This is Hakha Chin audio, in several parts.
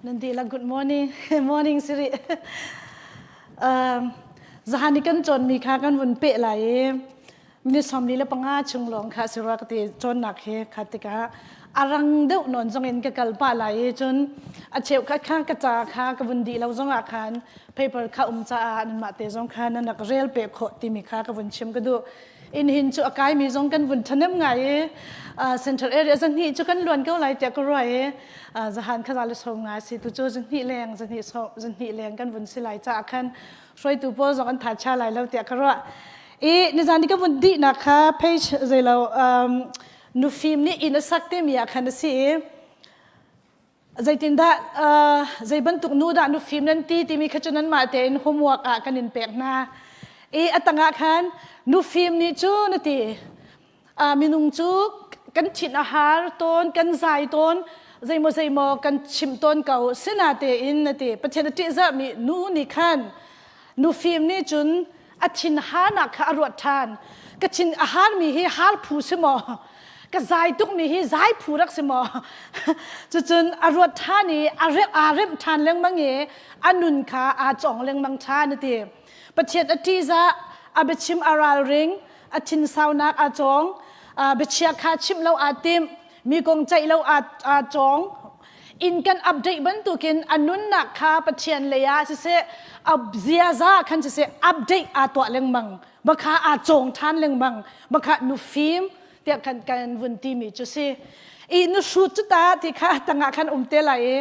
Nan dihlak good morning. Morning siri. Um, zahan i kan cawnmi kha kan vun peh lai i minute 45 chung lawng kha si rua ka ti cawnnak hi kha tikah a rang deuh nawn zong in ka kal pah lai i cun a cheukhat kha ka ca kha ka vun dih lo zong ah khan paper kha um caah nanmah te zong kha nan rak rel peh khawh timi kha ka vun chim ka duh. In hin cu a kaimi zong kan vun ṭhahnem ngai i central area zahnih cu kan luan ko lai tiah ka ruah i zahan kha za le som nga si tu cu zahnih leng zahnih zahnih leng kan vun si lai caah khan hruaitu pawl zong an tha cha lai lo tiah ka ruah. I nizan ni ka vun dihnak kha page zeilo nufim nih inn a sak timi ah khan a si i zeitindah zei bantuk nu dah nufim nan ti timi kha cu nanmah tein homework ah kan in pek hna i a tangah khan nufim nih cu na ti minung cu kan thin a har tawn kan zai tawn zeimaw zeimaw kan chim tawn ko sinatein na ti Pathian a ṭihzahmi nu nih khan nufim nih cun a thin harnak kha a ruat ṭhan ka thin a harmi hi har phu si maw ka zai tukmi hi zai phu rak si maw cucun a ruat ṭhan i a remh aa remh ṭhan lengmang i a nun kha aa cawng lengmang ṭhan a ti Pathian a ṭihzah a biachim a ralring a thinsaunak aa cawng biachia kha chimh lo aa tim mi kong ceih lo aa cawng in kan update bantukin a nunnak kha Pathian lei ah siseh a ziaza khan siseh update aa tuah lengmang bakha aa cawng ṭhan lengmang bakha nufim tiah kan kan vun timi cu si i nu hrut cu ta ti kha tangah khan um te lai i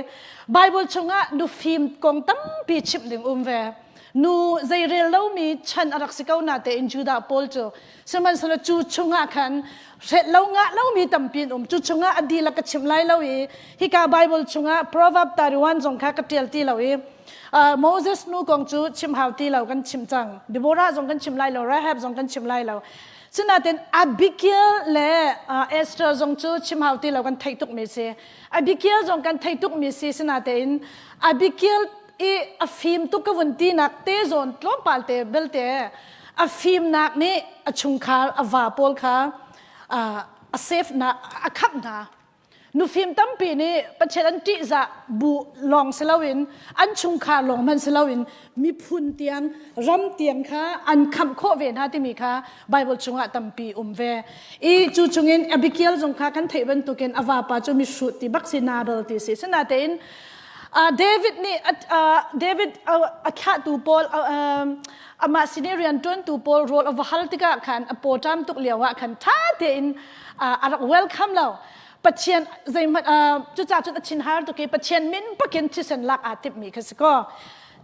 Bible chungah nufim kong tampi chimh ding um ve nu zeirel lomi chan a rak si ko na tein Judah pawl cu Sihmanhsehlaw cu chungah khan hrelh lo ngah lomi tampi an um. Cu chungah a dihlak ka chim lai lo i hika Bible chungah Proverb 31 zong kha ka ṭial ti lo i Moses nu kong cu chim hau ti lo kan chim cang. Deborah zong kan chim lai lo, Rahab zong kan chim lai lo. Sinain Abigail le Esther zong cu chim hau ti lo kan theih tukmi si. Abigail zong kan theih tukmi si. Sinain Abigail i a fim tuk ka vun tinak te zawn tlawmpal te belte a fimnak nih a chungkhar a va pawl kha a safe na a khamh hna nufim tampi nih Pathian an ṭihzah bu lawng si loin an chungkhar lawng hmanh si loin miphun tiang ram tiang kha an khamh khawh ve hna timi kha Bible chungah tampi um ve i cu chungin Abigail zong kha kan theih bantukin a vapa cu mihrut ti bak si Nabal ti si sinatein David nih David a thlahtu pawl amah sin i rianṭuantu pawl rawl a va hal tikah khan a pawṭam tuk lio ah khan ṭha tein a rak welcome lo. Pathian zeihmanh cucaah cun a thinhar tuk i Pathian min bakin thisen lak aa timhmi kha si kaw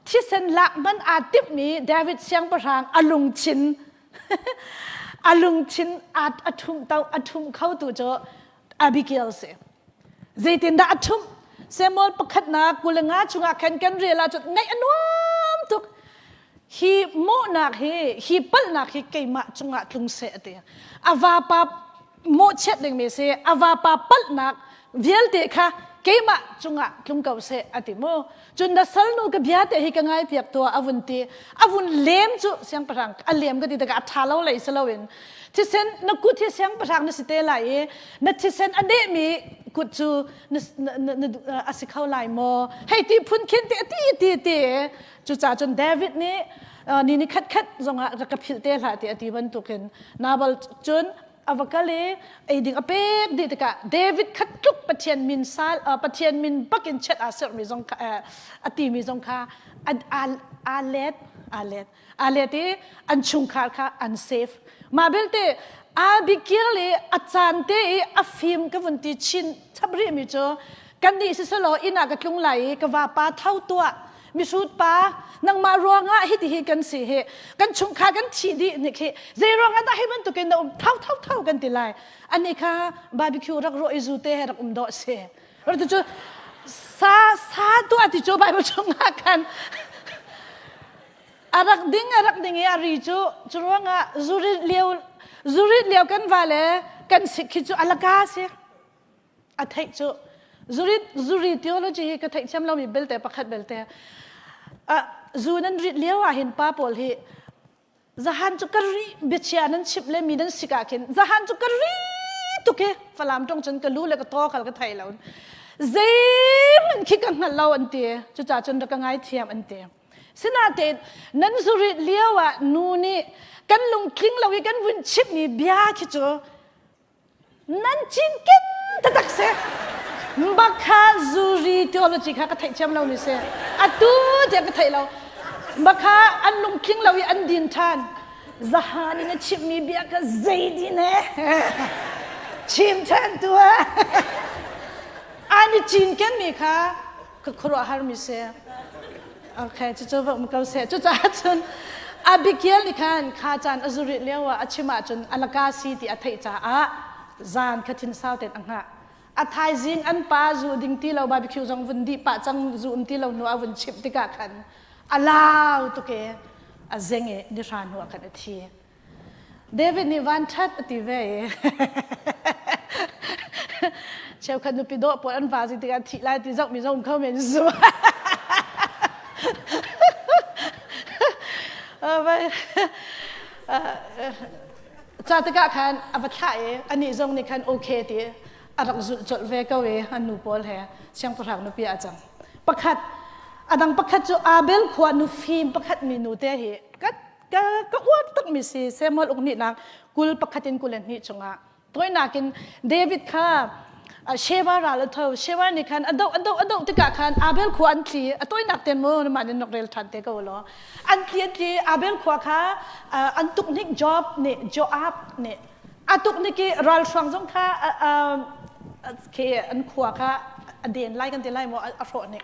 thisen lak hmanh aa timhmi David siangpahrang a lungthin a lungthin a ṭhumh a ṭhumh khotu cu Abigail si. Zeitindah a ṭhumh? Samuel pakhatnak 25 chungah khan kan rel ahcun ngaih a nuam tuk. Hi mawhnak hi, hi palhnak hi keimah cungah tlung seh a ti. A vapa mawhchiat dingmi si, a vapa palhnak vialte kha keimah cungah tlung ko seh a ti mu. Cun na salnu ka bia te hi ka ngai piak tuah a vun ti. A vun lem cu siangpahrang a lem ka ti tikah a ṭha lo lei si loin thisen na kut hi siangpahrang na si te lai i na thisen a nehmi kut cu na, na, na, a si kho lai maw hei ti phun khin te ti ti ti cucaah cun David nih ni ni khat khat zongah rak ka philh te hlah ti a ti bantukin Nabal cun a va kal i ei ding a pek dih tikah David khat tluk Pathian min sal Pathian min bakin chet aa serhmi zong kha a timi zong kha aa let aa let aa let i an chungkhar kha an safe mah belte Abigail i a caan te i a fim ka vun ti chin chap rih mi cu kannih siselaw inn ah ka tlung lai i ka vapa tho tuah mihrut pa nangmah ruangah hiti hi kan si hi kan chungkhar kan thi dih nik hi zei ruangah dah hi bantukin na um tho tho tho kan ti lai ani kha barbecue rak rawh i zu te he rak um dawh si rak cu sa sa tuah ti cu bible chungah khan a rak ding a rak ding i a ri cu cu ruangah zurit lio zurit lio kan va le kan sik khi cu alaka si a theih cu zurit zuri theology hi ka theih thiam lomi belte pakhat belte zu nan rit lio ah hin pa pawl hi zahan cu ka ri biachia nan chimh le mi nan sik ah khin zahan cu ka ri tuk hi falam tong cun ka lu le ka taw khal ka thei lo. Zeihmanh khi ka hngal lo an ti. Cucaah cun rak ka ngaithiam an ti. Sinain nan zurit lio ah nu nih kan lungtling lo i kan vun chimhmi bia khi cu nan cinken taktak si. Bakha zuri theology kha ka theih thiam lo mi si. Atu tiang ka theih lo. Bakha an lungtling lo i an din ṭhan. Zahan in a chimhmi bia kha zei din he chim ṭhan tuah. An i cinken mi kha ka khuaruahhar mi si. Okay, cucu va um ko seh. Cucaah cun Abigail nih khan kha caan a zurih lio ah a chim ahcun a laka si ti a theih caah zan kha thinsau tein a hngah. A thaizing an pa zu ding ti lo barbecue zong vun dih pah cang zu um ti lo hnu a vun chimh tikah khan a lau tuk i a zeng i nihra hnu ah khan a thi. David nih van ṭhat a ti ve i cheukhat nupi dawh pawl an va zi tikah thih lai ti zohmi zong kho men zu. Ca tikah khan a va thlah i anih zong nih khan okay ti a rak zulh colh ve ko i an nu pawl he siangpahrang nupi ah a cang. Pakhat a dang pakhat cu Abel khua nufim pakhat mi nu te hi ka ka ka uar takmi si Samuel uk nihnak 21 in 22 chungah toinak in David kha Sheba ral a tho Sheba nih khan a doh a doh a doh tikah khan Abel khua an tli a toinak ten mu mah nin nok rel than te ko law an tli an tli Abel khua kha an tuk nik Job nih Joab nih a tuk nik i ralhruang zong kha khi an khua kha a den lai kan ti lai maw a hrawh nik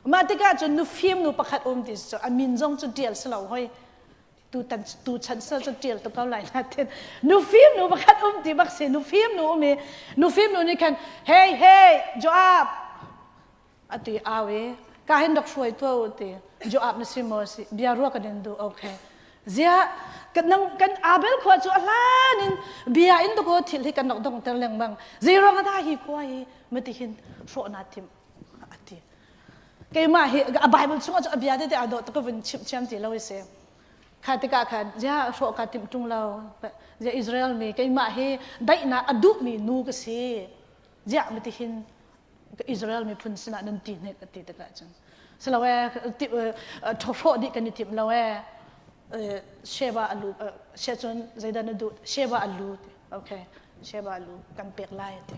Mah tikah cun nufim nu pakhat um ti cu a min zong cu ṭial si lo hoi. Tutan tu chan sal cu ṭial tuk ko lai na tin. Nufim nu pakhat um ti bak si nufim nu um i nufim nu nih khan hey hey Joab ati au i ka hin rak hruai tuah u ti Joab na si maw si bia rua kan in duh okay Ziah kan kan Abel khua cu a hlan in bia in dakaw thil hi kan rak dongter lengmang. Zeiruang ah dah hi khua hi matihin hrawh naa timh? A ti. Keimah hi a Bible chungah cu a bia tete aa dawh tuk ka vun chimh thiam ti lo i si. Kha tikah khan ziah hrawh kaa timh ṭung lo. Ziah Israel mi keimah hi daihnak a duhmi nu ka si. Ziah matihin Israel miphun sinah nan ti hnik a ti tikah cun. Silo ee hrawh dih kan i timh lo ee. Sheba a lu she cun zeidah na duh Sheba a lu okay Sheba lu kan pek lai ti.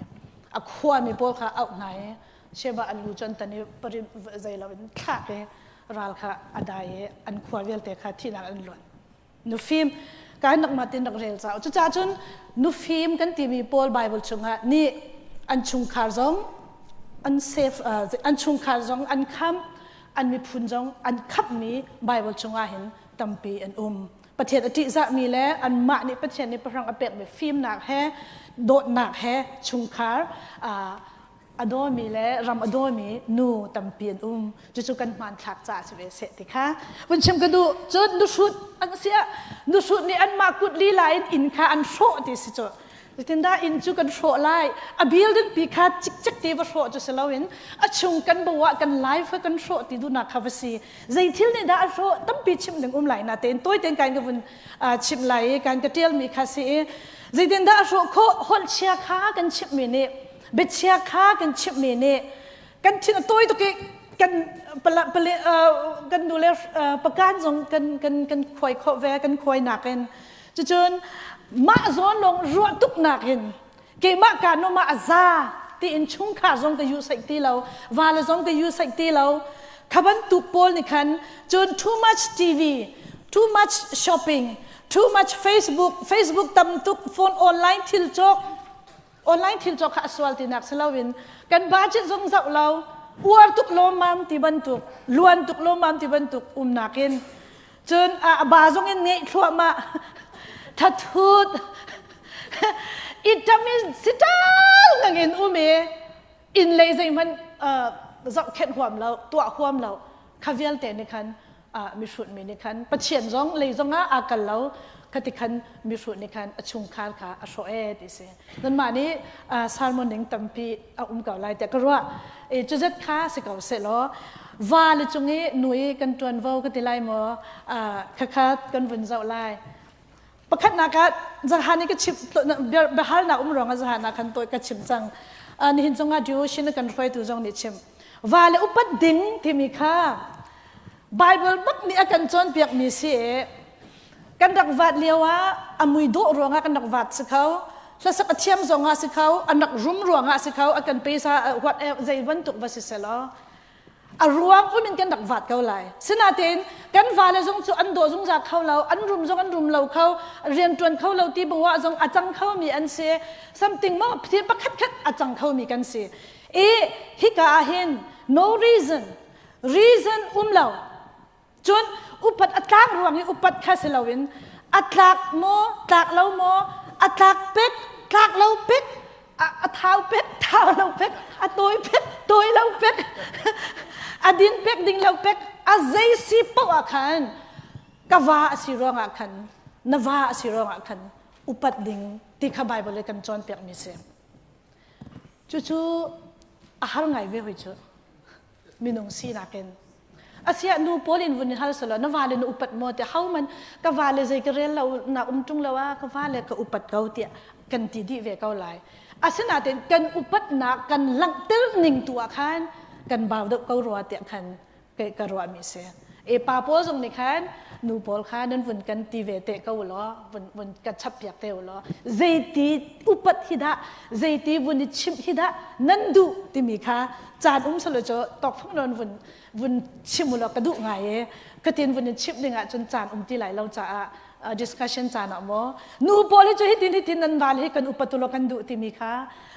A khuami pawl kha auh hna i Sheba an lu cu an tan i parim zei lo in thlak i ral kha a dai i an khua vialte kha thihnak an luan. Nufim kai nak ma tin rak rel ca. Cucaah cun nufim kan timi pawl Bible chungah nih an chungkhar zong an safe an chungkhar zong an khamh an miphun zong an khamhmi Bible chungah hin tampi an um. Pathian a ṭihzahmi le anmah nih Pathian nih pahrang a pekmi fimnak he dawtnak he chungkhar a dawmi le ram a dawmi nu tampi an um. Cucu kan hmanthlak caah si ve seh ti kha vun chim ka duh. Cun nuhrut an si ah nuhrut nih anmah kut lila in inn kha an hrawh ti si cu. Zeitindah inn cu kan hrawh lai? A building pi kha cikcek te va hrawh cu si loin a chung kan bo ah kan life kha kan hrawh ti duhnak kha va si. Zei thil nih dah a hrawh tampi chimh ding um lai na tein tawi tein kan ka vun chimh lai i kan ka ṭialmi kha si i zeitindah a hrawh khawh holh chia kha kan chimhmi nih biachia kha kan chimhmi nih kan thin a tawi tuk i kan pale kan nu le pakan zong kan kan kan khuai khawh ve kan khuai nakin cucun mah zawn lawng ruah tuk nakin keimah ka nu mah a za tiin chungkhar zong ka yu saih ti lo va le zong ka yu saih ti lo kha bantuk pawl nih khan cun too much TV too much shopping too much Facebook Facebook tam tuk phone online thil cawk online thil cawk kha a sual tinak si loin kan budget zong zoh lo uar tuk lawmmam ti bantuk luan tuk lawmmam ti bantuk umnak in cun a ba zong in ngeih thluahmah thathut itam in sital nangin um i inn lei zeihmanh zohkhenh huam lo tuah huam lo kha vialte nih khan mihrut mi nih khan Pathian zong lei zong ah aa kal lo khati khan mihrut nih khan a chungkhar kha a hrawh ee ti si nanmah nih sermon ning tampi a um ko lai tiah ka ruah e cuzet kha si ko seh law va le cung i nu i kan ṭuanvo ka ti lai maw khakha kan vun zoh lai. Pakhatnak ah zahan i ka chim biahalnak um ruangah zahan ah khan tawi ka chim cang. Nihin zongah devotion kan hruaitu zong nih chim. Va le upat ding timi kha Bible bak nih a kan cawnpiakmi si i kan rak vat lio ah a mui dawh ruangah kan rak vat si kho hlasak a thiam zongah si kho an rak rum ruangah si kho a kan pesa what zei bantuk va si selaw a ruang um in kan rak vat ko lai. Sinain kan vale zong cu an dawh zungzal kho lo, an rum zong an rum lo kho, rianṭuan kho lo ti bungah zong a cang khomi an si. Something mo thil pakhat khat a cang khomi kan si. I hika ah hin no reason, reason um lo. Cun upat a tlak ruang i upat kha si loin a tlak maw, tlak lo maw, a tlak pek, tlak lo pek, a thau pek, thau lo pek, a tawi pek, tawi lo pek, a din pek, ding lo pek, a zei si paoh ah khan ka va a si ruangah khan na va a si ruangah khan upat ding ti kha Bible i kan cawnpiakmi si. Cucu a har ngai ve hoi cu. Minung sinak in. Asiah nu pawl in vun in hal selaw na vale na upat maw tiah ho man ka vale zei ka rel lo na um ṭung lo ah ka vale ka upat ko tiah kan ti dih ve ko lai. Asinain kan upatnak kan langhter ning tu ah khan kan bau deuh ko rua tiah khan ka ruahmi si. E pa pawl zong nih khan nu pawl kha nan vun kan ti ve te ko law vun vun kan chap piak te law zeiti upat hi dah zeiti vun i chimh hi dah nan duh timi kha caan um selaw cu tawkfang non vun vun chim ulaw ka duh ngai e katin vun in chimh ding ahcun caan um ti lai lo caah discussion caan ah maw nu pawl hi cu hitin hitin nan val hi kan upat ulaw kan duh timi kha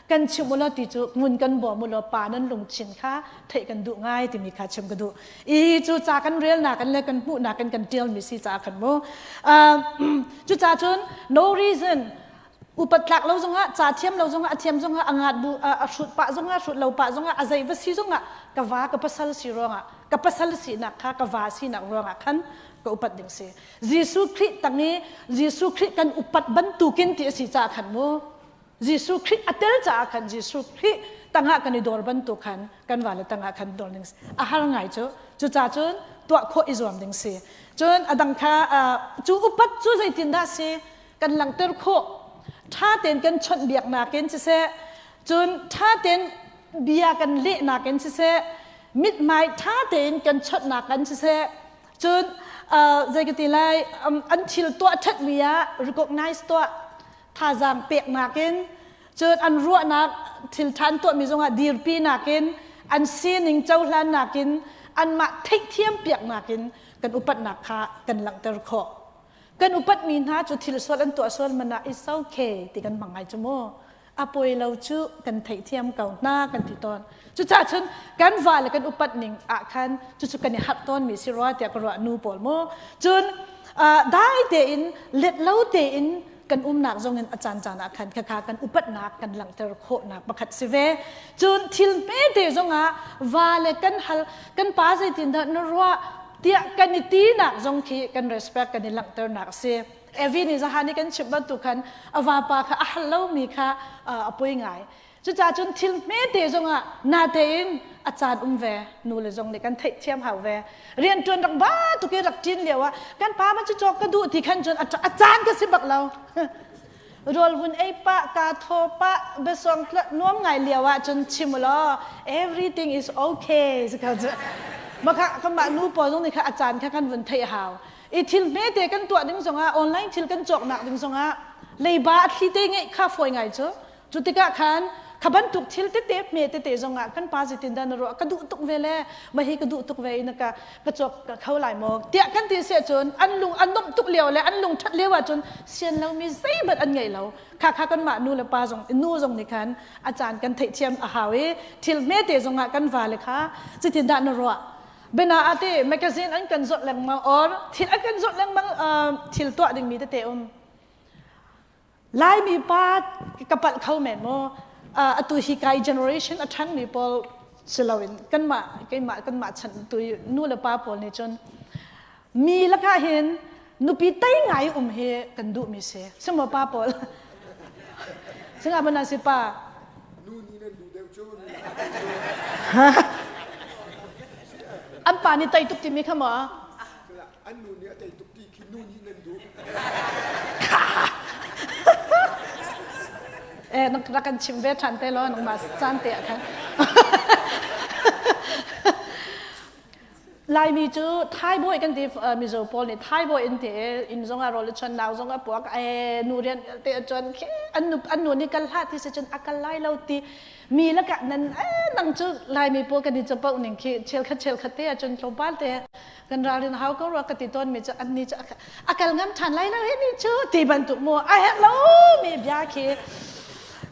kan chim ulaw ti cu ngun kan bawm ulaw pa nan lungthin kha theih kan duh ngai timi kha chim ka duh i cu ca kan rel nak le kan hmuh nak in kan tial mi si caah khan mu cu ca cun no reason upat tlak lo zongah ca thiam lo zongah a thiam zongah a ngat bu a hrut pah zongah hrut lo pah zongah a zei va si zongah ka va ka pasal si ruangah ka pasal sinak kha ka va sinak ruangah khan ka upat ding si Jesuh Khrih tang i Jesuh Khrih kan upat bantukin ti a si caah khan mu Jesuh Khrih a tel caah khan Jesuh Khrih tangah kan i dor bantuk khan kan vale tangah khan dor ding a har ngai cu cucaah cun tuah khawh i zuam ding si cun a dang kha cu upat cu zeitindah si kan langhter khawh ṭha tein kan chawnhbiaknak in siseh cun ṭha tein bia kan lehnak in siseh mithmai ṭha tein kan chawnhnak in siseh cun zei ka ti lai an thil tuah ṭhatmi ah recognize tuah thazaang peknak in cun an ruahnak thil ṭhan tuahmi zongah dirpinak in an sining cohlannak in anmah theihthiam piaknak in kan upatnak kha kan langhter khawh Kan upatmi hna cu thil sual an tuah sual man ah it's okay ti kan hmang ngai cu mu. A poi lo cu kan theihthiam ko hna kan ti tawn. Cucaah cun kan va le kan upat ning ah khan cucu kan i harh tawnmi si rua tiah ka ruah nu pawl mu. Cun dai tein let lo tein kan umnak zong in a caan caan ah khan khakha kan upatnak kan langhter khawhnak pakhat si ve. Cun thil hmete zongah va le kan hal kan pa zeitindah na ruah tiah kan i tinak zong khi kan respect kan i langhternak a si. Evi nih zahan i kan chimh bantuk khan a vapa kha a hal lomi kha a poi ngai. Cucaah cun thil hmete zongah natein a caan um ve nu le zong nih kan theihthiam hau ve. Rianṭuan rak ba tuk i rak ṭin lio ah kan pa man cu cawk ka duh ti khan cun a caan ka si bak lo. Rawl vun ei pah ka thaw pah biasuang nuam ngai lio ah cun chim law everything is okay si kha cu maka kamah nu pawl zong nih kha a caan kha kan vun theih hau i thil hmete kan tuah ding zongah online thil kan cawknak ding zongah leiba a thli te ngeih kha fawi ngai cu Cu tikah khan kha bantuk thil tete hme tete zongah kan pa zeitindah na ruah ka duh tuk ve le mah hi ka duh tuk ve in ka ka cawk kho lai maw tiah kan ti si ahcun an lung an nuamh tuk lio le an lung ṭhat lio ahcun sian lomi zeihmanh an ngei lo kha kha kanmah nu le pa zong nu zong nih khan a caan kan theihthiam a hau i thil hmete zongah kan vale kha zeitindah na ruah bena ate magazine an kan zawt lengmang or thil an kan zawt lengmang thil tuah dingmi tete um Laimi pa ka palh kho men maw? Atu hi kai generation a ṭhangmi pawl si loin kanmah keimah kanmah chan tu nu le pa pawl nih cun mi lakah hin nupi tei ngai um hi kan duhmi si. Simaw pa pawl? Singa bana si pa? Nu nih nan duh deuh cu. An pa nih tei tuk timi kha maw? An nu nih a tei tuk ti khi nu. Nu nih nan duh. Eh, na kan chim ve ṭhan te law nangmah caan te ah khan. Laimi cu Thai bawi kan ti Mizo pawl nih Thai bawi in ti inn zong ah rawl a chuan nau zong a puak e nu rian te a chuan khi an nu an nu nih kal hlah ti si cun a kal lai lo ti mi lakah nan nang cu Laimi pawl kan i capoh ning khi chelkhat chelkhat te ahcun tlawmpal te kan ralrin hau ko rua ka ti tawn mi cu an ni cu a kal ngam ṭhan lai lo hi ni cu ti bantuk mu a herh lo mi bia khi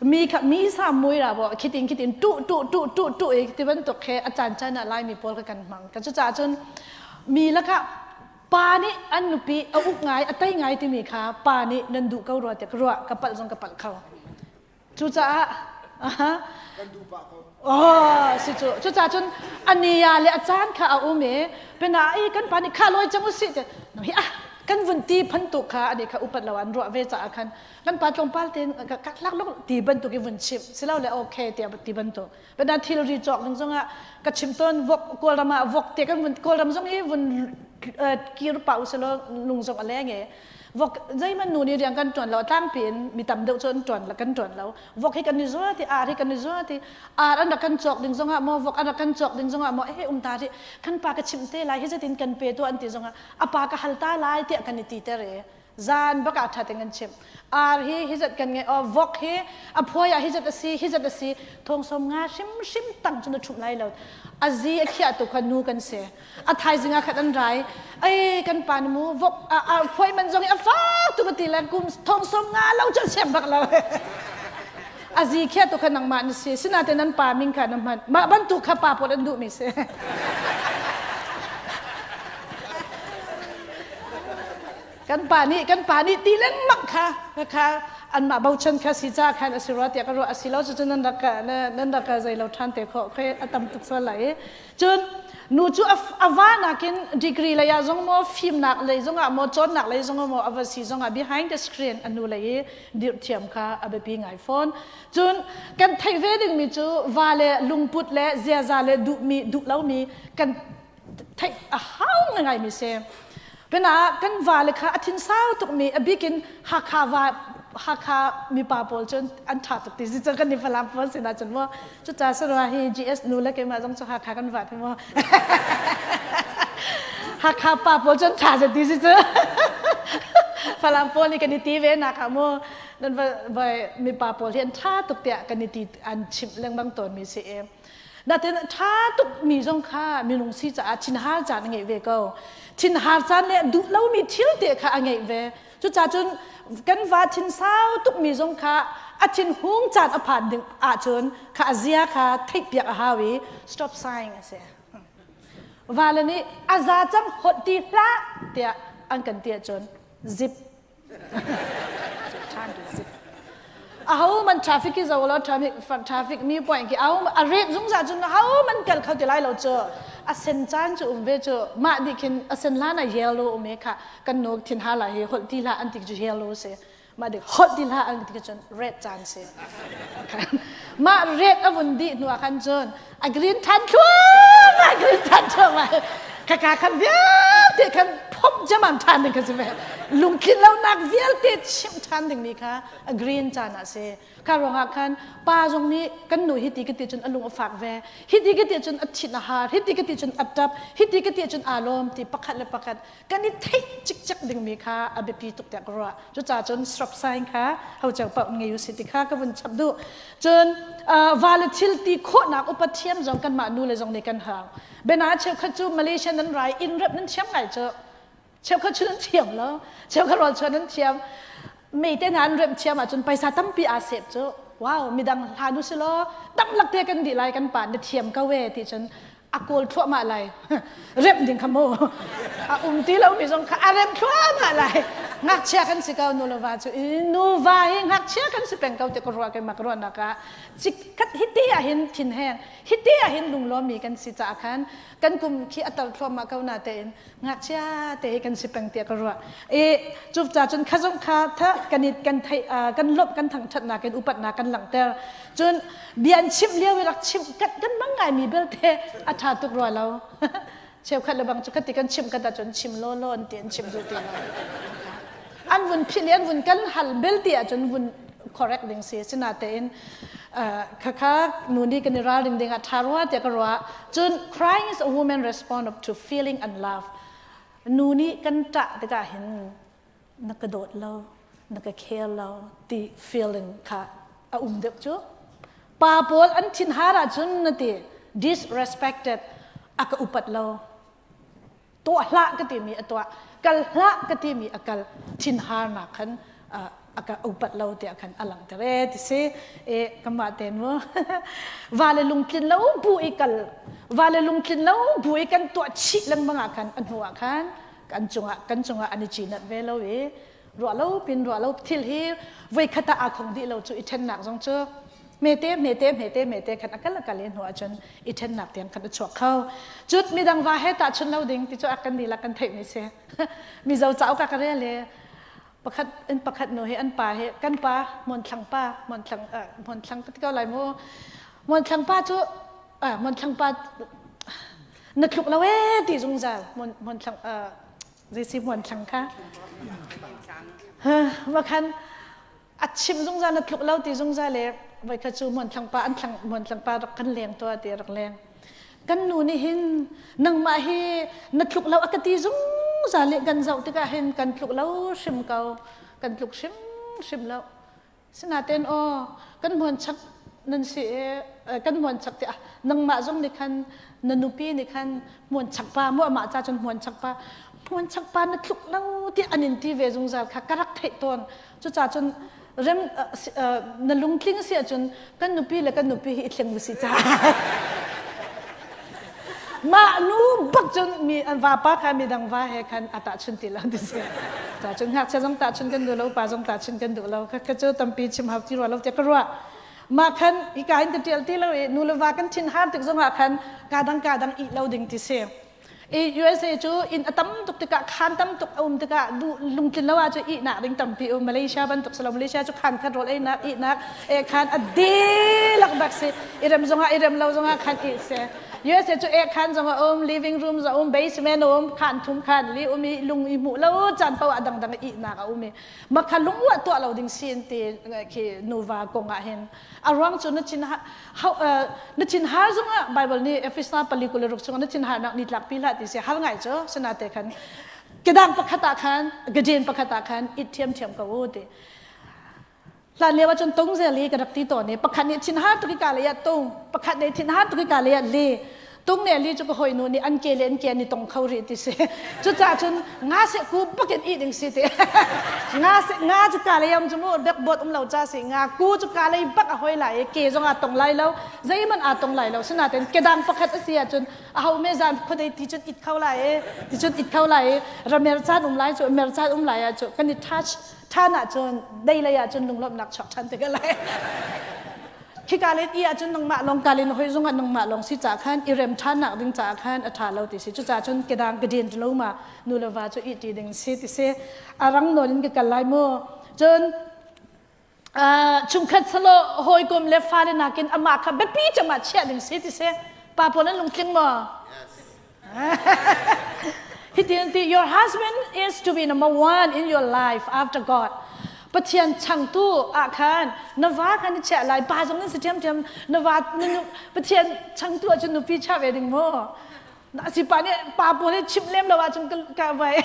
mi kha mi sa mui ra bo khitin khitin tu tu tu tu tu i ti bantuk he a caan caan ah Laimi pawl ka kan hmang ka cu caah cun mi lakah pa nih an nupi a uk ngai a tei ngai timi kha pa nih nan duh ko rua tiah ka ruah ka palh zong ka palh kho Cucaah aha kan duh pah ko. Oh, si cu. Cucaah cun ania le a caan kha a um i pena i kan pa nih kha lawi cang usih te no hi ah kan vun ti phan tu kha ani kha upat lo an ruah ve caah khan kan pa tlawmpal tein ka lak lok ti bantuk i vun chimh silo le okay tiah ti bantuk pena thilri cawk ding zongah ka chim tawn vok kawlram ah vok te kan vun kawlram zong hi vun kir pa usilo lung zong a leng e Vok zeihmanh nu nih rian kan ṭuan lo tlangpi in mi tam deuh cu an ṭuan kan ṭuan lo. Vok hi kan i zuat i ar hi kan i zuat i ar an rak kan cawk ding zongah maw vok an rak kan cawk ding zongah maw eh um ta rih kan pa ka chimh te lai hi zetin kan pe tuah an ti zongah a pa ka hal ta lai tiah kan i ti ter i zan bak ah ṭha tein kan chimh. Ar hi hi zat kan ngei aw vok hi a phuai ah hi zat a si hi zat a si thong som nga hrimhrim tang cun a ṭhumh lai lo. A zi a khiah tu kha nu kan si. A thaizing ah khat an rai ei kan pa nu mu vok a phuai man zong i a fak tu ka ti le kum thong som nga lo cu siam bak lo a zi khia tu kha nangmah na si sinain nan pa min kha na hman mah bantuk kha pa pawl an duh mi si kan pa nih kan pa nih ti lengmang kha kha anmah bochan kha si ca khan a si rua tiah ka ruah a si lo cucu nan rak nan rak zei lo ṭhan te khawh khi a tam tuk sual lai i Cun nu cu a va nakin degree lei ah zong maw fimnak lei zongah maw cawnnak lei zongah maw a va si zongah behind the screen a nu lei i dirh thiam kha a biapi ngai fawn. Cun kan theih ve dingmi cu va le lungput le ziaza le duhmi duh lomi kan theih a hau ngaingaimi si. Pinah kan va le kha a thinsau tukmi a bikin Hakha va Hakha mipa pawl cun an ṭha tuk ti si cu kan i Falam pawl sinah cun maw Cucaah sarua hi GS nu le keimah zong cu Hakha kan vat hi mu. Hakha pa pawl cun ṭha za ti si cu. Falam pawl nih kan i ti ve nak ah mu nan va va mipa pawl hi an ṭha tuk tiah kan i ti an chimh lengmang tawnmi si i. Natin ṭha tuk mi zong kha minung si caah thinhar caan a ngeih ve ko. Thinhar caan le duh lomi thil te kha a ngeih ve. Cucaah cun kan va thinsau tukmi zong kha a thinhung caan a phan ding ahcun kha a zia kha theihpiak a hau i stop sign a si. Vale nih a za cang holh ti hlah tiah an kan ti ahcun zip. Time to zip. Aho man traffic ki zo lo traffic traffic mi point ki au a ret zungzal cun ho man kal kho ti lai lo cu a sen caan cu um ve cu mah nih khin a sen hlan ah yellow um e kha kan nu thin ha la hi holh ti hlah an ti cu yellow si mah dik holh ti hlah an ti cun red caan si mah red a vun dih hnu ah khan cun a green than thluahmah green than thluahmah kaka khan vialte khan phomh jamam than ding kha si ve lungtlin lonak vialte chimh than ding mi kha a green caan ah si kha ruangah khan pa zong nih kan nu hi ti ka ti cun a lung a fak ve hi ti ka ti cun a thin a har hi ti ka ti cun a tap hi ti ka ti cun aa lawm ti pakhat le pakhat kan i theih cikcek dingmi kha a biapi tuk tiah ka ruah cucaah cun stop sign kha ho ceu paoh ngei u si ti kha ka vun chap duh cun va le thil ti khawhnak upat thiam zong kanmah nu le zong nih kan hau bena cheukhat cu Malaysia nan rai inn rep nan thiam ngai cu cheukhat cu nan thiam lo cheukhat rawl chuan nan thiam meite hna an remh thiam ahcun paisa tampi aa sep cu wow midang hlan u si law tam lak te kan dih lai kan pa na thiam ko e ti cun a kawl thluahmah lai remh ding kha mu a um ti lomi zong kha a remh thluahmah lai ngakchia kan si ko nu le va cu nuva hi ngakchia kan si peng ko ti ka ruah keimah ka ruahnak ah chikkhat hiti ah hin thin heng hiti ah hin lunglawmmi kan si caah khan kan kum khi a tar thluahmah ko na tein ngakchia te hi kan si peng tiah ka ruah i cu ca cun kha zong kha tha kan i kan theih kan lawmh kan thangṭhatnak in upatnak kan langhter cun bia an chimh lio i rak chimh kan kan mang ngaimi belte a ṭha tuk rua lo. Cheukhat le bang cu khati kan chimh kat ahcun chim law law an ti an chim duh ti lo. An vun philh i an vun kan hal bel ti ahcun vun correct ding si. Sinatein khakha nu nih kan i ralring ding ah ṭha rua tiah ka ruah. Cun crying is a woman response to feeling unloved. Nu nih kan ṭah tikah hin na ka dawt lo, na ka care lo ti feeling kha a um deuh cu. Pa pawl an thinhar ahcun na ti disrespected a ka upat lo. Tuah hlah ka timi a tuah, kal hlah ka timi a kal. Thinharnak khan a ka upat lo tiah khan a langhter e ti si. E kamah ten mu va le lungtlin lo bu i kal va le lungtlin lo bu i kan tuah chih lengmang ah khan a hnu ah khan kan cungah kan cungah an i cinat ve lo i ruah lo pin ruah lo thil hi voi khat ah aa khong dih lo cu i ṭhennak zong cu hmete hmete hmete hmete khan a kal a kal i hnu ahcun i ṭhennak tiang khan a chuak kho cut midang va he tahchun lo ding ti cu a kan dihlak kan theih mi si mizo cauk ah ka rel i pakhat in pakhat nu hi an pa hi kan pa hmuanthlang pa hmuanthlang hmuanthlang ka ti ko lai mu hmuanthlang pa cu hmuanthlang pa na tluk lo ee ti zungzal hmuanthlang zeisi hmuanthlang kha ma khan a chim zungzal na tluk lo ti zungzal le voi kha cu hmuanthlang pa an thlang hmuanthlang pa rak kan leng tuah ti rak leng kan nu nih hin nangmah hi na tluk lo a ka ti zungzal le kan zoh tikah hin kan tluk lo hrim ko kan tluk hrim hrim lo Sinain aw kan hmuan chak nan si i kan hmuan chak tiah nangmah zong nih khan na nupi nih khan hmuan chak pa mu amah ca cun hmuan chak pa hmuan chak pa na tluk lo tiah an in ti ve zungzal kha ka rak theih tawn. Cucaah cun rem na lungtling si ahcun kan nupi le kan nupi hi i thleng si ca. Mah nu bak cun mi an vapa kha midang va he khan a tahchun ti lo ti si. Ta cun ngakchia zong tahchun kan duh lo, upa zong tahchun kan duh lo. Ka cu tampi chim hau ti rua lo tiah ka ruah. Mah khan hika hin ka tial ti lo i nu le va kan thin har tik zongah khan ka dang ka dang ih lo ding ti si. I USA cu inn a tam tuk tikah khan tam tuk a um tikah duh lungtlin lo ah cu ihnak ding tampi um Malaysia bantuk si lo Malaysia cu khan khat rawl einak ihnak e khan a dilak bak si i rem zongah i rem lo zongah khan ih si USA cu e khan zong a um living room zong a um basement a um khan thum khan li um i lung i hmuh lo caan paoh ah dangdang ihnak a um i makha lungruah tuah lo ding si in ti khi nuva kong ah hin a ruang cu na thin na thin har zongah Bible nih Efesa pali 26 chungah na thin harnak ni tlak pi hlah ti si har ngai cu sinate khan kedang pakhat ah khan gaden pakhat ah khan it thiam thiam ko u ti hlan lio ahcun tung zel hi ka rak ti tawn i pakhat nih thin har tuk i ka lei ah tung pakhat nih thin har tuk i ka lei ah li tung ne li cu ka hoi nu nih an ke le an ke an i tong kho rih ti si cucaah cun nga seh ku bakin ih ding si ti nga seh nga cu ka lei am cu mu backboard um lo ca si nga ku cu ka lei bak a hoi lai i ke zong aa tong lai lo zeihmanh aa tong lai lo sinain kedang pakhat a si ahcun a ho me zan khuadei ti cun it kho lai i ti cun it kho lai i ramer caan um lai cu mer caan um lai ah cu kan i touch ṭhan ahcun dei lei ahcun lunglawmhnak chuak ṭhan te ka lai Khika len i ahcun nangmah lawng ka len hoi zongah nangmah lawng si caah khan i rem ṭhannak ding caah khan a ṭha lo ti si. Cucaah cun kedang kedin lo ma nu le va cu ih ṭi ding si ti si. A rang nawn in ka kal lai mu. Cun chungkhat salo hawikom le fale nakin amah kha biapi cem ah chiah ding si ti si. Pa pawl an lungtling maw? Hitin ti your husband is to be number one in your life after God. Pathian changtu ah khan na va khan ni chiah lai pa zong nan si ṭhiamṭhiam na va Pathian changtu ah cun nupi chiah ve ding mu na si pa nih pa pawl nih chimh lem lo ahcun ka vai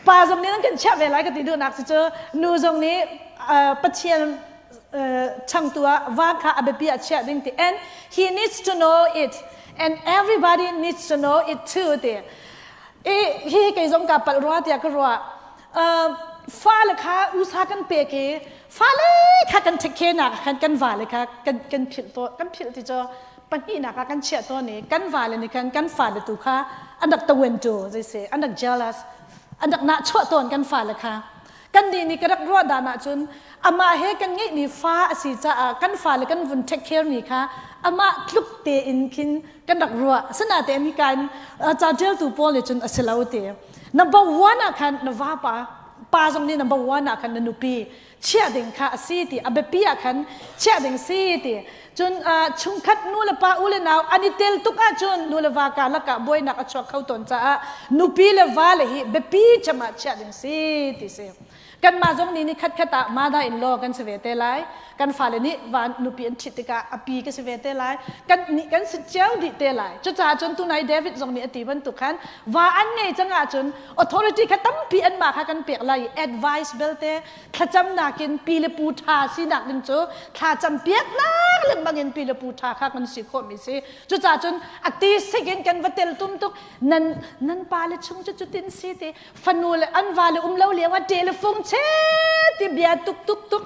pa zong nih nan kan chiah ve lai ka ti duhnak si cu nu zong nih Pathian changtu ah va kha a biapi ah chiah ding ti and he needs to know it and everybody needs to know it too ti i hi kei zong ka palh rua tiah ka ruah fale kha usa kan pek i fale kha kan take care nak khan kan vale kha kan kan philh to kan philh ti cho pahnihnak ah kan chiah tawn i kan vale nih khan kan fale tu kha an rak tawen tu zei se an rak jealous an rak nah chuah tawn kan fale kha Kannih nih ka rak ruah dan ahcun amah he kan ngeihmi fa a si caah kan fale kan vun take care mi kha amah tluk tein khin kan rak ruah. Asinain hika in ca ṭialtu pawl nih cun a si lo ti. Number one ah khan na vapa Pa zong nih number one ah khan na nupi chiah ding kha a si ti a biapi ah khan chiah ding si ti. Cun chungkhat nu le pa u le nau an i tel tuk ahcun nu le va karlak ah buainak a chuak kho tawn caah nupi le va le hi biapi cem ah chiah ding si ti si. Kanmah zong nih ni khatkhat ah mother in law kan si ve te lai. Kan fale nih van nupi an ṭhit tikah a pi ka si ve te lai. Kan nih kan si cio dih te lai. Cucaah cun tunai David zong nih a ti bantuk khan va an ngei cang ahcun authority kha tampi anmah kha kan pek lai i advice belte thlacamnak in pi le pu ṭha sinak ding cu thlacam piaknak lengmang in pi le pu ṭha kha kan si khawhmi si. Cucaah cun a ti sik in kan va tel tum tuk nan nan pa le chung cu cutin si ti fanu le an va le um lo lio ah telefung che ti bia tuk tuk tuk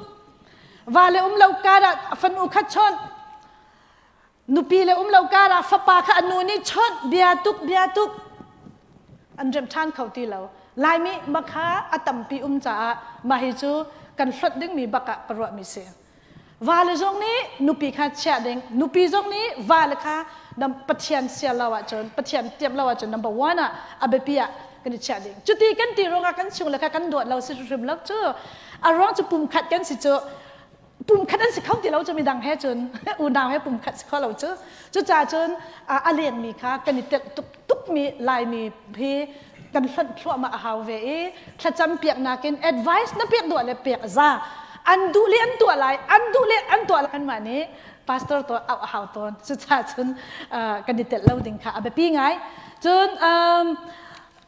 va le um lo kar ah fanu kha chawnh nupi le um lo kar ah fapa kha anu nih chawnh bia tuk bia tuk an rem ṭhan kho ti lo laimi makha a tampi um caah mah hi cu kan hlot dingmi bak ah ka ruahmi si Vale zong nih nupi kha chiah ding, nupi zong nih vale kha Pathian sial lo ahcun, Pathian tiam lo ahcun number one ah a biapi ah kan i chiah ding. Cuti kan ti ruangah kan chung le kha kan duat lo si hrim lo cu. A ruang cu pumkhat kan si cu pumkhat an si kho ti lo cu midang he cun unau he pumkhat si kho lo cu. Cucaah cun a lengmi kha kan i telh tuk tukmi Laimi hi kan hlonh thluahmah a hau ve i thlacam piaknak in advice na pek duh le pek za an duh le an tuah lai an duh le an tuah lai kanmah nih pastor to auh a hau tawn cucaah cun kan i telh lo ding kha a biapi ngai cun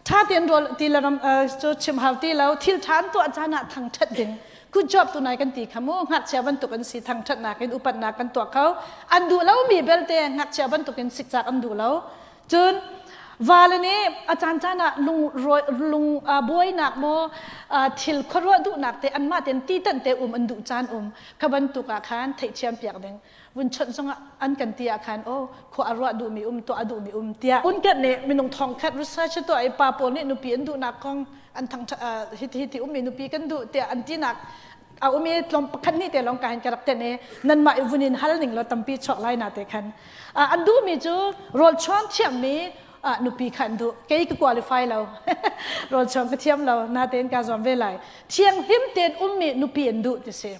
tha tein rawl ti le ram cu chim hau ti lo thil tha an tuah caan ah thangthat ding good job tu nai kan ti kha mu ngakchia bantuk an si thangthatnak in upatnak kan tuah kho an duh lo mi belte ngakchia bantuk in sikcak an duh lo Cun vale nih a caancaan ah lung lung buainak maw thil khuaruah duhnak te anmah tein ti tanh te um an duh caan um kha bantuk ah khan theihthiam piak ding vun chawnh zongah an kan ti ah khan oh khua a ruah duhmi um tuah a duhmi um tiah unkhat nih minung thong khat research tuah i pa pawl nih nupi an duhnak kong an thang hi ti hi ummi nupi kan duh tiah an tinak a um i tlawm pakhat nih te lawng ka hin ka rak ten i nanmah i vun in hal ning law tampi chuak lai na te khan an duhmi cu rawl chuan thiammi nupi kha an duh kei ka qualify lo rawl chuan ka thiam lo natein ka zuam ve lai thianghlim tein ummi nupi an duh ti si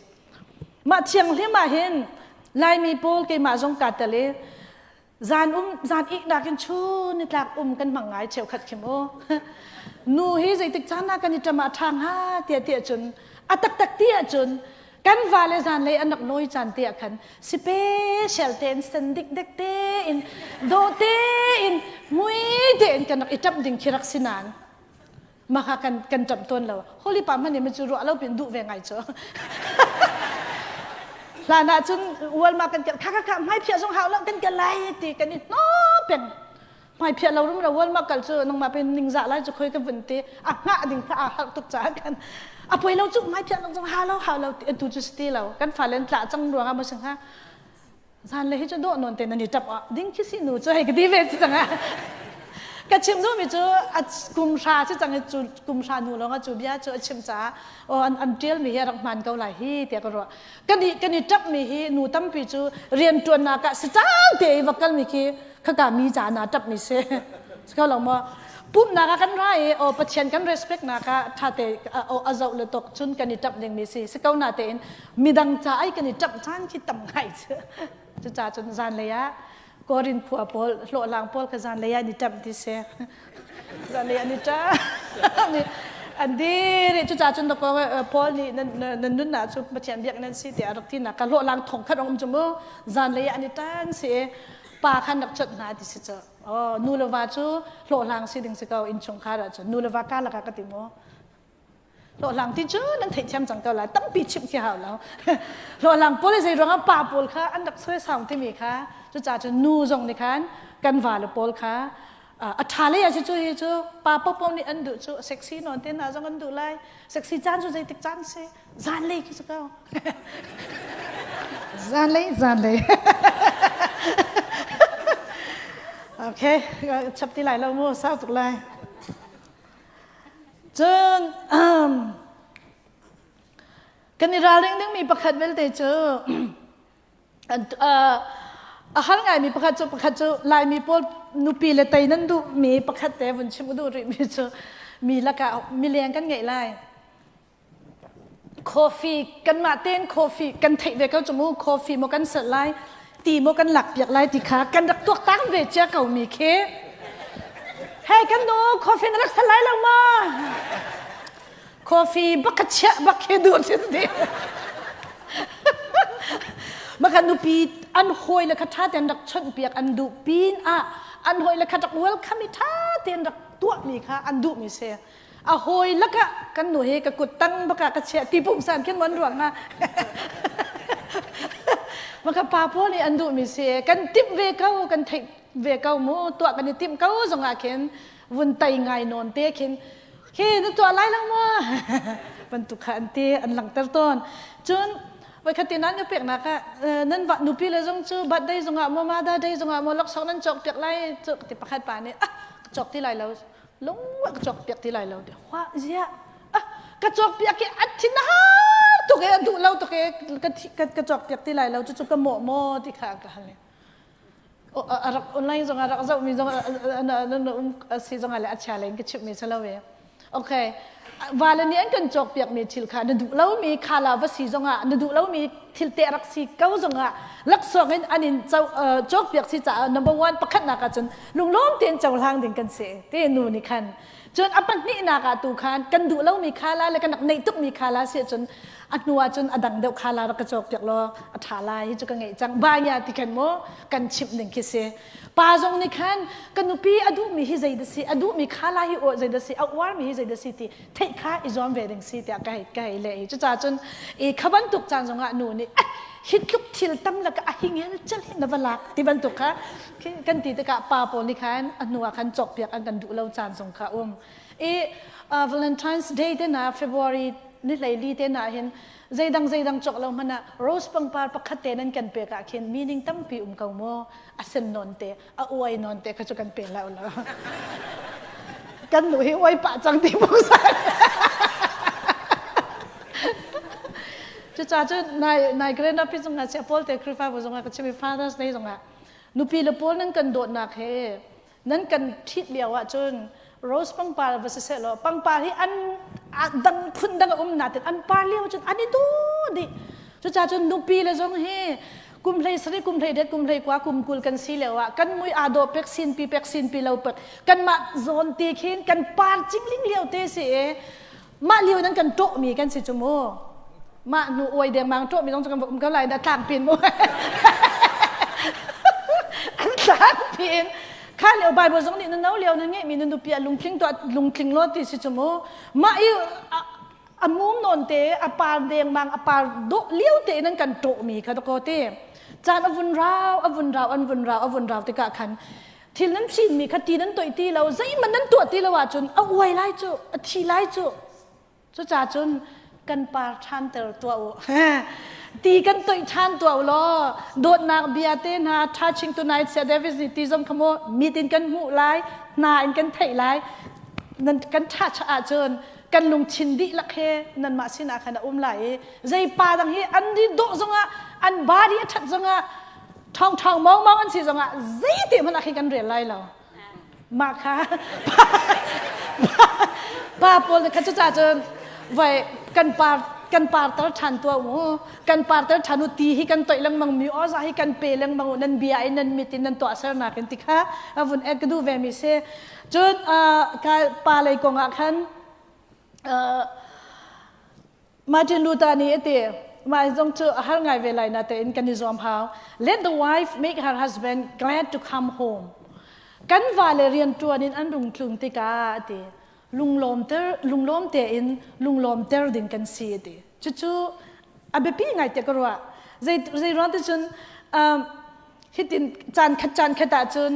mah thianghlim ah hin laimi pawl keimah zong kaa tel i zan um zan ihnak in chun nitlak um kan hmang ngai cheukhat khim u nu hi zeitik caan ah kan i ṭam ah ṭha hnga tiah tiah cun a taktak ti ahcun kan va le zan lei an rak lawi caan te ah khan special tein sen dikdek tein dawh tein mui tein kan rak i ṭamh ding khi rak si nain maka kan kan ṭamh tawn lo holy pa hmanh nih cu ruah lo pin duh ve ngai cu hlan ah cun ualma kan kal kha kha kha hmai phiah zong hau lo kan kal lai ti kan i hno peng hmai phiah lo rum lo ualma kal cu nangmah pen ningzah lai cu khoi ka vun ti a hngah ding kha aa harh tuk caah kan a poi lo cu hmai phiah lo zong ha lo hau lo ti tu cu si lo kan fale an tlah cang ruangah maw sing ha zan le hi cu dawh nawn te nan i ṭap ah ding khi si nu cu hei ka ti ve ci cang ah ka chim duhmi cu a kum hra si cang i cu kum hra nu lawng ah cu bia cu a chim caah aw an an ṭialmi hi a rak hmaan ko lai hi tiah ka ruah kan i kan i ṭapmi hi nu tampi cu rian ṭuannak ah si cang te i va kalmi khi khaka mi ca na ṭapmi si si kho lo maw pumhnak ah kan ra i aw Pathian kan respect nak ah ṭha te a zoh le tok cun kan i ṭap dingmi si si ko na tein midang ca ai kan i ṭamh caan khi tam ngai cu cucaah cun zanlei ah Korin khua pawl hlawhlang pawl kha zanlei ah an i ṭamh ti si zanlei an i ṭamh an dir i cucaah cun Paul nih nan nunnak cu Pathian biak nan si tiah a rak tinak ka hlawhlang thong khat um cu mu zanlei ah an i ṭan si i pa khan rak chawnh hna ti si cu oh nu le va cu hlawhlang si ding si ko innchungkhar ah cun nu le va ka lakah ka ti maw Hlawhhlang ti cu nan theihthiam cang ko lai tampi chimh khi hau lo hlawhhlang pawl zei ruangah pa pawl kha an rak sawisau timi kha cucaah cun nu zong nih khan kan vale pawl kha a ṭha lei ah cu hi cu pa popo nih an duh cu sexy nawn te hna zong an duh lai sexy caan cu zeitik caan si zanlei khi si ko zanlei zanlei okay chap ti lai lo mu sau tuk lai Cun kan i ralring dingmi pakhat vialte cu a har ngaimi pakhat cu pakhat cu Laimi pawl nupi le tei nan duhmi pakhat te vun chim duh rihmi cu mi lakah mileng kan ngeih lai. Coffee kanmah tein coffee kan theih ve ko cu mu coffee maw kan serh lai ti maw kan lak piak lai ti kha kan rak tuaktan ve cia ko mi khi. Hey kan nu coffee na rak ser lai lo maw? Coffee bak ka chiah bak khi duh si ti. Maka nupi an hawi le kha tha tein rak chawnh piak an duh pin ah an hawi le kha rak welcome i tha tein rak tuah mi kha an duh mi si. A hawi lakah kan nu hi ka kut tang baka ka chiah ti pungsan khin mon ruang nga. Maka pa pawl nih an duh mi si kan timh ve ko kan theih ve ko mu tuah kan i timh ko zongah khin vun tai ngai nawn te khin khi na tuah lai lo maw bantuk kha an ti an langhter tawn cun voikhat te nan ka peknak ah nan va nupi le zong cu birthday zongah maw mother day zongah maw laksawng nan cawk piak lai cu ti pakhat pa nih ah ka cawk ti lai lo lung ka cawk piak ti lai lo ti hwa zia ah ka cawk piak i a thin har tuk e a duh lo tuk e ka ka cawk piak ti lai lo cu cu ka mawh maw ti kha ka hal a rak online zong a rak zohmi zong um si zong le a chia len ka chimhmi si lo ve okay vale nih an kan cawk piakmi thil kha na duh lomi khala va si zongah na duh lomi thil te rak si ko zongah laksawng in an in cawk piak si caah number one pakhatnak ah cun lunglawm tein cohlang ding kan si te nu nih khan cun a pahnihnak ah tu khan kan duh lomi khala le kan rak neih tukmi khala si cun a hnu ah cun a dang deuh kha la rak ka cawk piak law a ṭha lai hi cu ka ngeih cang ba ngia ti khan maw kan chimh ning khi si pa zong nih khan ka nupi a duhmi hi zei dah si a duhmi kha la hi zei dah si a uarmi hi zei dah si ti theih kha i zuam ve ding si tiah ka hei ka hei leh hi cucaah cun i kha bantuk caan zongah nu nih hi tluk thil tam laka a hingel chel hi na va lak ti bantuk kha kan ti tikah pa pawl nih khan a hnu ah khan cawk piak an kan duh lo caan zong kha um i Valentine's Day te na February ni hleili te na hin zeidang zeidang cawk lo hmanh ah rose pangpar pakhat te nan kan pek ah khin meaning tampi um ko mu a sen nawn te a uai nawn te kha cu kan pe lo lo kan nu hi uai pah cang ti bu cucaah cu nai nai Grand Rapids zongah sia Paul te Khrihfabu zongah ka chim i Father's Day zongah nupi le pawl nan kan dawtnak he nan kan ṭhit lio ahcun rose pangpar va si seh law pangpar hi an dang phun dang a um natin an par lio cun an i duh dih cucaah cun nupi le zong hi kum hlei sarih kum hlei det kum hlei kua kum 20 kan si lio ah kan mui aa dawh pek sin pi pek sin pi lo pek kanmah zawn ti khin kan par cingling lio te si e mah lio nan kan ṭawh mi kan si cu mu mah hnu uai dengmang ṭawh mi zong cu kan va um ko lai na tlang pin mu an tlang pin kha lio bible zong nih na no lio na ngeih mi na nupi a lungtling to lungtling lo ti si cu mu mah i a mum nawn te a par dengmang a par dawh lio te in an kan ṭawh mi kha ko te caan a vun rau a vun rau an vun rau a vun rau tikah khan Thil nan thinmi kha ti nan toih ti lo, zeihmanh nan tuah ti lo ahcun a uai lai cu, a thi lai cu. Cucaah cun kan par ṭhanter tuah u. Ti kan toih ṭhan tuah u law dawtnak bia te hna touching tonight sia Davis nih ti zong kha maw mit in kan hmuh lai, hna in kan theih lai. Nan kan touch ahcun kan lungthin dihlak he nanmah sinah khan a um lai i zei pa dang hi an ri dawh zongah an body a ṭhat zongah ṭhawng mau mau an si zongah zeiti hmanh ah khin kan rel lai lo mah kha pa pawl nih kha cucaah cun voi kan par kan parter ṭhan tuah mu kan parter ṭhan u ti hi kan toih lengmang mi awza hi kan pe lengmang u nan bia in nan mit in nan tuahsernak in ti kha a vun ek ka duh ve mi si cun ka pa lei kong ah khan Martin Luther nih a ti, mah zong cu a har ngai ve lai na tein kan i zuam hau. Let the wife make her husband glad to come home. Kan vale rian ṭuan in an rung tlung tikah a ti. Lunglawm ter lunglawm tein lunglawm ter ding kan si a ti. Cucu a biapi ngai te ka ruah. Zei zei ruang ti cun um, hitin caan khat caan khat ahcun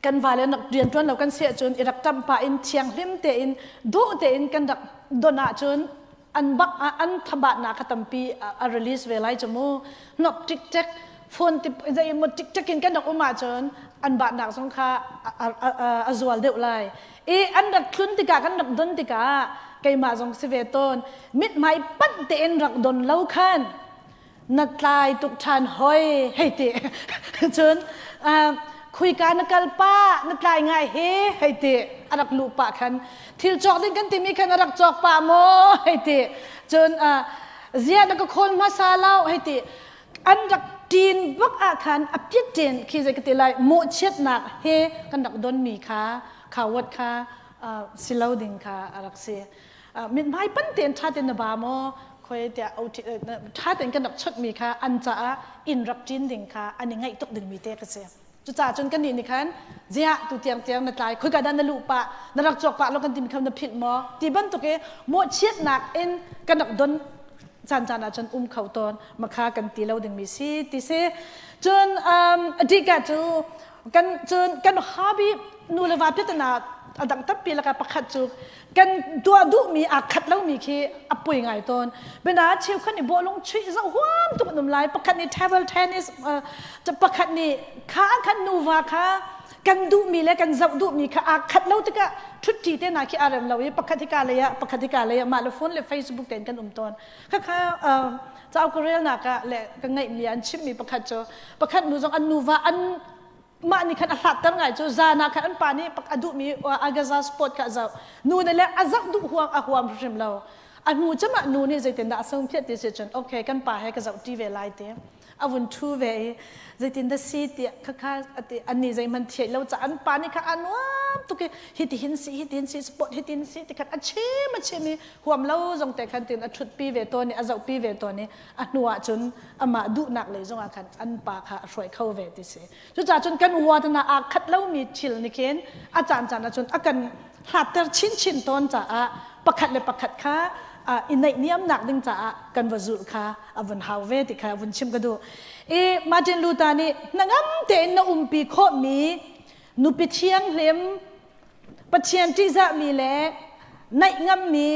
kan vale nak rianṭuan lo kan si ahcun i rak ṭamh pah in thianghlim tein duh tein kan rak don ahcun an bak an thabatnak kha tampi a release ve lai cu mu nok tik tek phone ti zei mo tik tek in kan rak um ahcun an bahnak zong kha a zual deuh lai i an rak tlun tikah kan rak don tikah keimah zong si ve tawn mithmai panh tein rak don lo khan na tlai tuk ṭhan hoi hei ti cun. Khuika na kal pah, na tlai ngai he, hei ti a rak luh pah khan thil cawk ding kan timi khan a rak cawk pah maw hei ti cun zia na ka khawl hmasa lo hei ti an rak ṭin bak ah khan a piat ṭin khi zei ka ti lai mawhchiatnak he kan rak donmi kha kha wat kha si lo ding kha a rak si. Mithmai pan tein ṭha tein na ba maw khoi tiah ṭha tein kan rak chawnh kha an caah inn rak ṭin ding kha an i ngaih tuk dingmi te ka si. Cucaah cun kannih nih khan ziah tu tiang tiang na tlai khoika dah na luh pah na rak cawk pah lo kan timi kha na philh maw ti bantuk i mawhchiatnak in kan rak don caan caan ah cun um kho tawn makha kan ti lo dingmi si ti si. Cun adika cu kan cun kan hobby nu le va piatana a dang tampi laka pakhat cu kan tuah duhmi aa khat lomi khi a poi ngai tawn. Bina cheukhat nih bawlung chuih zoh huam tuk an um lai. Pakhat nih table tennis, pakhat nih kha khan nuva kha kan duhmi le kan zoh duhmi kha aa khat lo tikah ṭhutṭi te hna khi aa rem lo i pakhat hika lei ah pakhat hika lei ah mah le phone le Facebook tein kan um tawn. Khakha cauk ka relnak ah le ka ngeihmi an chimmi pakhat cu pakhat nu zong an nuva an mah nih khan a hlatter ngai cu zan ah khan an pa nih a duhmi Agaza sport kha a zoh nu ne le a zoh duh huam a huam hrim lo a hnu cemah nu nih zeitindah a sung phiat ti si cun okay kan pa he ka zoh ṭi ve lai ti a vun ṭhu ve i zeitindah si tiah khakha ati annih zeihmanh thiai lo ca an pa nih kha a nuam tuk i hitihin si hitihin si sport hitin si ti khan a chim a chim i huam lo zong te khan tin a ṭhutpi ve tawn i a zohpi ve tawn i a hnu ah cun amah duhnak lei zongah khan an pa kha a hruai kho ve ti si. Cucaah cun kan uatana aa khat lomi thil nih khin a caancaan ahcun a kan hlatter chinchin tawn caah pakhat le pakhat kha i naihniamnak ding caah kan va zulh kha a vun hau ve ti kha vun chim ka duh. I Martin Luther nih hnangam tein na umpi khawhmi nupi thianghlim Pathian ṭihzahmi le naih ngammi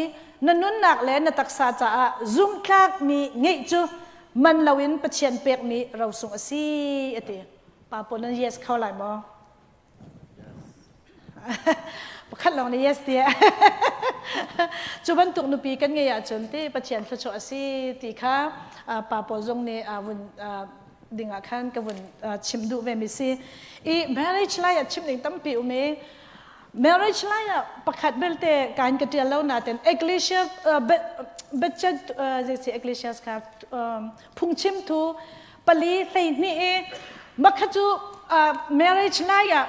na nunnak le na taksa caah zumhtlakmi ngeih cu man loin Pathian pekmi rosung a si a ti. Pa pawl nan yes kho lai maw? Pakhat lawng nih yes ti. Cu bantuk nupi kan ngeih ahcun ti Pathian thluachuah a si ti kha pa pawl zong nih vun ding ah khan ka vun chim duh ve mi si. I marriage lai ah chim ding tampi um i marriage lai ah pakhat belte kain ka tial lo naten ecclesia budget zei ecclesias kha phungchim thu pali 12 i makha cu marriage lai ah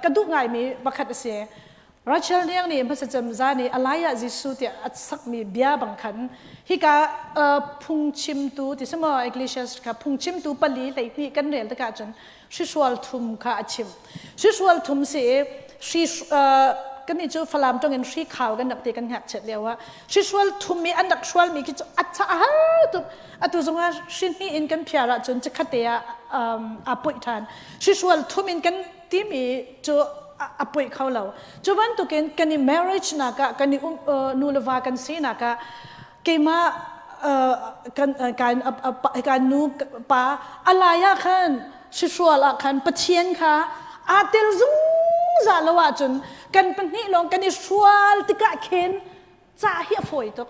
ka duh ngaimi pakhat a si. Rachel Niang nih hmasa cem zan i alai ah Jesuh tiah a sakmi bia bang khan hika phungchimtu ti semaw Ecclesiastes kha phungchimtu pali 12 kan rel tikah cun hrihrual thum kha a chim. Hrihrual thum si i hri kannih cu Falam tong in hri khau kan rak ti kan ngakchiat lio ah hrihrual thum i an rak hrualmi khi cu a cha a har tuk. Atu zongah hri hnih in kan phiar ahcun chikkhatte ah aa poih ṭhan. Hrihrual thum in kan timi cu a poih kho lo. Cu bantukin kan i marriage nak ah kan i um nu le va kan sinak ah keimah kan kan kan nu pa alai ah khan hrihrual ah khan Pathian kha aa tel zungzal lo ahcun kan pahnih lawng kan i hrual tikah khin ca hi a fawi tuk.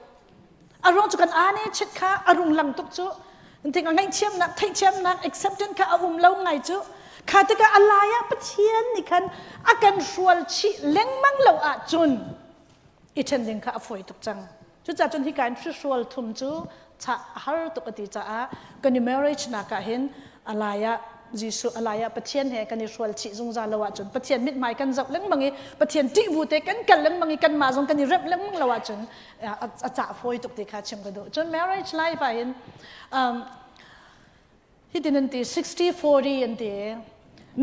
A ruang cu kan ane chit kha a rung lang tuk cu. Tik a ngaihthiamnak, theihthiamnak, acceptance kha a um lo ngai cu. Kha tikah a lai ah Pathian nih khan a kan hrual chih lengmang lo ahcun i ṭhen ding kha a fawi tuk cang. Cucaah cun hika in hrihrual thum cu chah a har tuk a ti caah kan i marriage nak ah hin a lai ah Jesuh a lai ah Pathian he kan i hrual chih zungzal lo ahcun Pathian mithmai kan zoh lengmang i Pathian ṭih bu te kan kal lengmang i kanmah zong kan i remh lengmang lo ahcun a cah fawi tuk ti kha chim ka duh. Cun marriage life ah hin hitin an ti 60-40 an ti.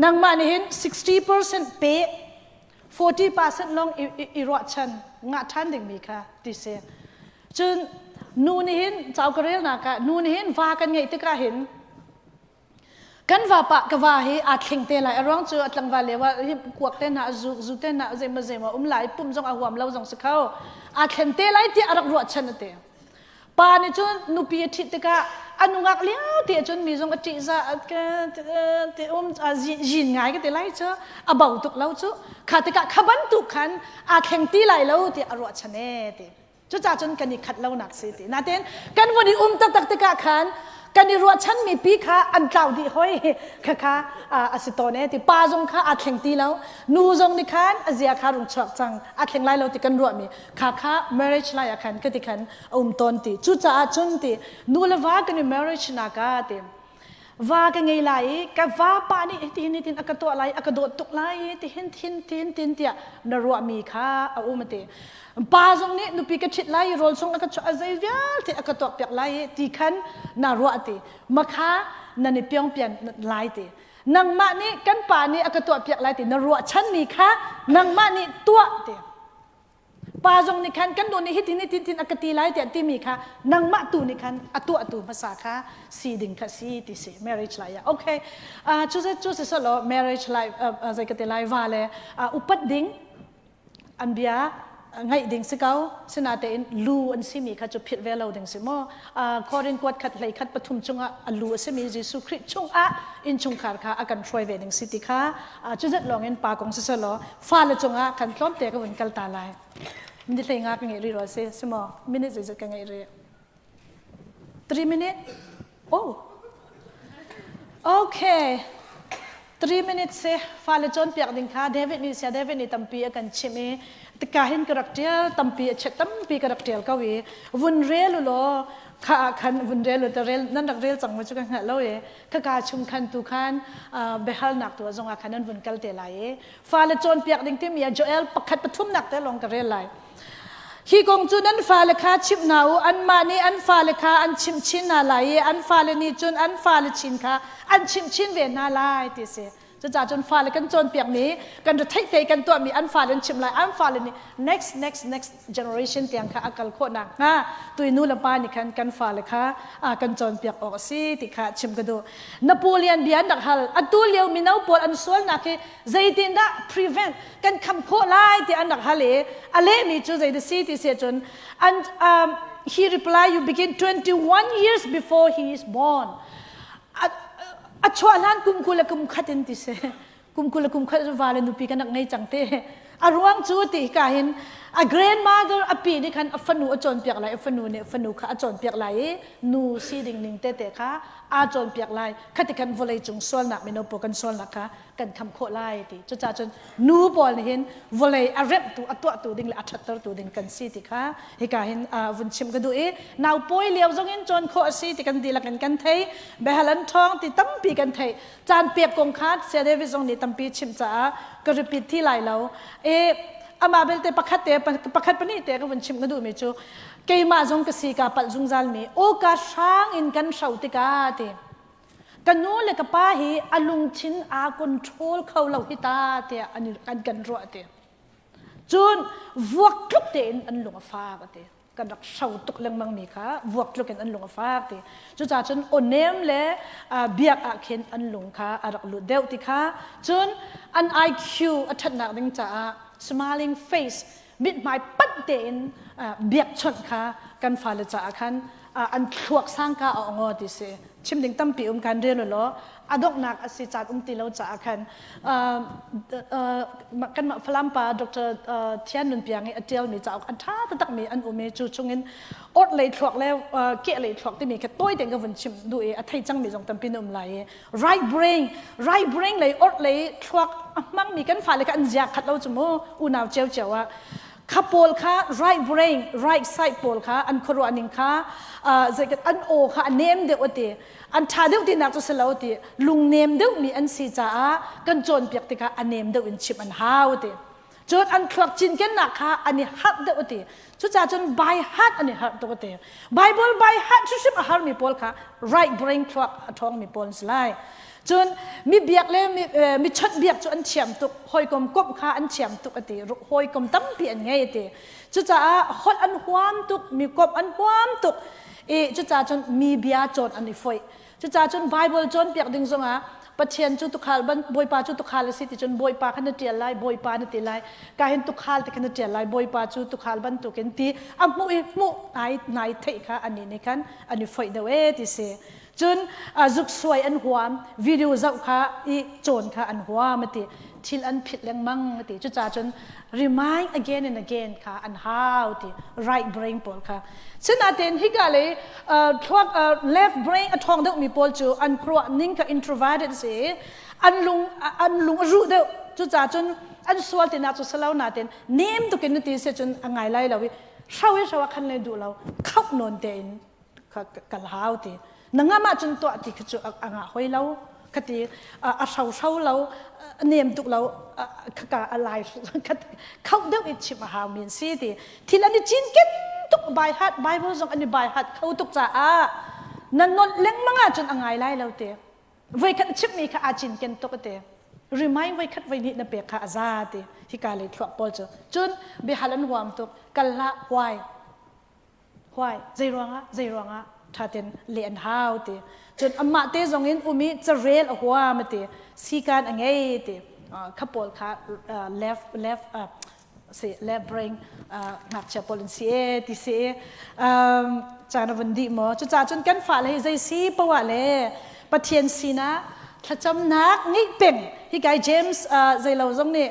Nangmah nih hin 60% pe 40% lawng i ruahchan ngah ṭhan dingmi kha ti si. Cun nu nih hin cauk ka relnak ah nu nih hin va kan ngeih tikah hin Kan vapa ka va hi aa thleng te lai. A ruang cu a tlangval lio ah hi kuak te hna a zuk, zu te hna zeimaw zeimaw um lai, pumh zong a huam lo zong si kho. Aa thlen te lai tiah a rak ruahchan a ti. Pa nih cun nupi a ṭhit tikah a nungak lio ti ahcun mi zong a ṭihzah ti um zin ngai ka ti lai cu a bo tuk lo cu. Kha tikah kha bantuk khan aa thleng ti lai lo tiah a ruahchan ee ti. Cucaah cun kan i khat lonak si ti. Nain kan vun i um taktak tikah khan kan i ruahchanmi pi kha an tlau dih hoi. Khakha a si tawn e ti. Pa zong kha aa thleng ti lo. Nu zong nih khan a zia kha rung chuak cang. A thleng lai lo ti kan ruahmi kha kha marriage lai ah khan ka ti khan a um tawn ti. Cucaah cun ti nu le va kan i marriage nak ah ti va ka ngei lai i ka vapa nih hitin hitin a ka tuah lai a ka dawt tuk lai i tihin thin tin tin tiah na ruahmi kha a um ti. Pa zong nih nupi ka ṭhit lai i rawl chung a ka chuah a zei vialte a ka tuahpiak lai i ti khan na ruah ti. Makha nan i piongpian lai ti. Nangmah nih kan pa nih a ka tuahpiak lai ti na ruahchanmi kha nangmah nih tuah ti. Pa zong nih khan kan nu nih hitin hitin tin a ka ti lai tiah timi kha nangmah tu nih khan a tuahtu hmasa kha si ding kha si ti si marriage lai ah. Okay, cu cu si selaw marriage life zei ka ti lai va le upat ding an bia ngaih ding si ko. Sinatein lu an simi kha cu philh ve lo ding si maw. Korin kuat khat hlei khat pathum chungah a lu a simi Jesuh Khrih chungah innchungkhar kha a kan hruai ve ding si ti kha cu zat lawng in pa kong si selaw fale cungah kan tlawmte ka vun kal ta lai. Minute hlei nga ka ngeih rih rua si si maw? Minute zeizat ka ngeih rih? 3 minute? Oh, okay. 3 minutes si. Fale cawnpiak ding kha David nih sia David nih tampi a kan chimh i tika hin ka rak ṭial tampi a chet tampi ka rak ṭial ko i vun rel u law kha ah khan vun rel u ta rel nan rak rel cang maw cu ka hngalh lo i khaka chung khan tu khan biahalnak tu zong ah khan nan vun kal te lai i fale cawnpiak ding timi ah Joel pakhat pathumnak te lawng ka rel lai. Hi kong cu nan fale kha chimh hna u, anmah nih an fale kha an chimh chin hna lai i an fale nih cun an fale chin kha an chimh chin ve hna lai ti si. Cucaah cun fale kan cawnpiakmi, kan retheih kan tuahmi an fale an chimh lai, an fale nih next next next generation tiang kha a kal khawh nakhnga tui nu le pa nih khan kan fale kha kan cawnpiak awk a si ti kha chim ka duh. Napoleon bia an rak hal. Atu lio mino pawl an sualnak hi zeitindah prevent kan kham khawh lai ti an rak hal i a lehmi cu zei si ti si cun and he reply you begin 21 years before he is born. A chuah hlan kum 20 le kum khat in ti si. Kum 20 le kum khat va le nupi kan rak ngei cang te. A ruang cu ti ka hin a grandmother a pi nih khan a fanu a cawnpiak lai, a fanu nih fanu kha a cawnpiak lai i nu si ding ning tete kha aa cawnpiak lai. Khati khan vawlei cung sualnak mino pawl kan sualnak kha kan kham khawh lai ti. Cucaah cun nu pawl nih hin vawlei a remhtu a tuahtu ding le a ṭhattertu ding kan si ti kha hika hin vun chim ka duh i nau pawi lio zong in cawn khawh a si ti kan dihlak in kan thei. Behal an ṭhawng ti tampi kan thei. Caan pek kong kha Saya David zong nih tampi chimh caah ka repeat thi lai lo. E amah belte pakhat te pakhat pahnih te ka vun chimh ka duhmi cu keimah zong ka si ka palh zungzal mi awka hrang in kan hro tikah ti ka nu le ka pa hi a lungthin aa control kho lo hi ta tiah an kan ruah ti. Cun vuak tluk tein an lung a fak a ti. Kan rak hro tuk lengmang mi kha vuak tluk in an lung a fak ti. Cucaah cun awnem le biak ah khin an lung kha a rak lut deuh ti kha. Cun an IQ a ṭhatnak ding caah smiling face mithmai panh tein biakchawnh kha kan fale caah khan an thluak sangka a ong ti si. Chim ding tampi um kan rel law a donghnak a si caan um ti lo caah khan kanmah Falam pa Dr. Thian Nun Piang i a ṭialmi cauk an ṭha taktakmi an um i cu chungin orh lei thluak le keh lei thluak timi kha tawi tein ka vun chim duh i a thei cangmi zong tampi na um lai i right brain right brain lei orh lei thluak a hmangmi kan fale kha an zia khat lo cu mu unau cio cio ah kha pawl kha right brain right side pawl kha an khuaruah ning kha an aw kha a nem deuh a ti. An ṭha deuh tinak cu si lo ti. Lungnem deuhmi an si caah kan cawnpiak tikah a nem deuh in chimh an hau ti. Cun an thluak cinkennak kha an i harh deuh ti. Cucaah cun by heart an i harh tuk ti. Bible by heart hrimhrim a harmi pawl kha right brain thluak a ṭhawngmi pawl an si lai. Cun mi biak le mi chawnh biak cu an thiam tuk. Hawikom komh kha an thiam tuk a ti. Hawikom tampi an ngei a ti. Cucaah holh an huam tuk, mi komh an huam tuk. I cucaah cun mi bia cawn an i foih. Cucaah cun Bible cawnpiak ding zongah Pathian cu tukhal ban Bawipa cu tukhal a si ti cun Bawipa kha na ṭial lai, Bawipa na ti lai. Ka hin tukhal ti kha na ṭial lai, Bawipa cu tukhal bantukin ti a hmuh i hmuh nai nai theih kha anih nih khan an i foih deuh ee ti si. Cun zuksuai an huam, video zoh kha i cawn kha an huam a ti. Thil an philh lengmang a ti. Cucaah cun remind again and again kha an hau ti right brain pawl kha. Sinain hika lei thluak left brain a ṭhawng deuhmi pawl cu an khuaruah ning kha introverted si an lung an lung a ruh deuh. Cucaah cun an sual tinak cu salo nain nem tukin na ti si cun a ngai lai lo i hro i hro ah khan le duh lo khauh nawn tein kal hau ti na ngam ahcun tuah ti khi cu a ngah hoi lo khati a hro hro lo nem tuk lo khaka a lai khauh deuh i chim a hau min si ti thil an i cinken tuk by heart bible zong an i by heart kho tuk caah na nolh lengmang ahcun a ngai lai lo ti voikhat chimmi kha aa cinken tuk te remind voikhat voihnih na pek kha a za ti hika lei thluak pawl cu cun biahal an huam tuk kal hlah why Why? Zei ruangah? Zei ruangah? Ṭhaten leh an hau ti. Cun amah te zong in um i carel a huam ti. Sikan a ngei ti. Kha pawl kha left left si left brain ngakchia pawl an si e ti si. Caan a vun dih maw? Cucaah cun kan fale hi zei si poah le Pathian sinah thlacamnak ngeih peng. Hi kai James zeilo zong nih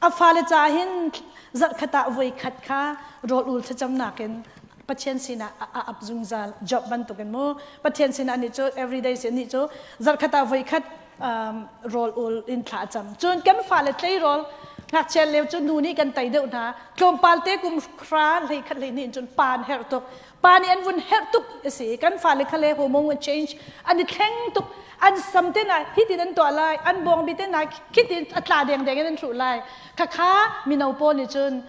A fale caah hin zarhkhat ah voikhat kha rawl ul thlacamnak in Pathian sinah a ap zungzal. Job bantukin mu Pathian sinah nih cu everyday sin nih cu zarhkhat ah voikhat rawl ul in thla a cam. Cun kan fale tleirawl ngakchia lio cu nu nih kan tei deuh hna. Tlawmpal te kum hra hlei khat hlei hnih in cun pa an herh tuk. Pa nih an vun herh tuk a si. Kan fale kha le hormone change an i thleng tuk. An sam te na hitin an tuah lai, an bawngbi te na khitin a tla dengdeng in an hruh lai. Khakha mino pawl nih cun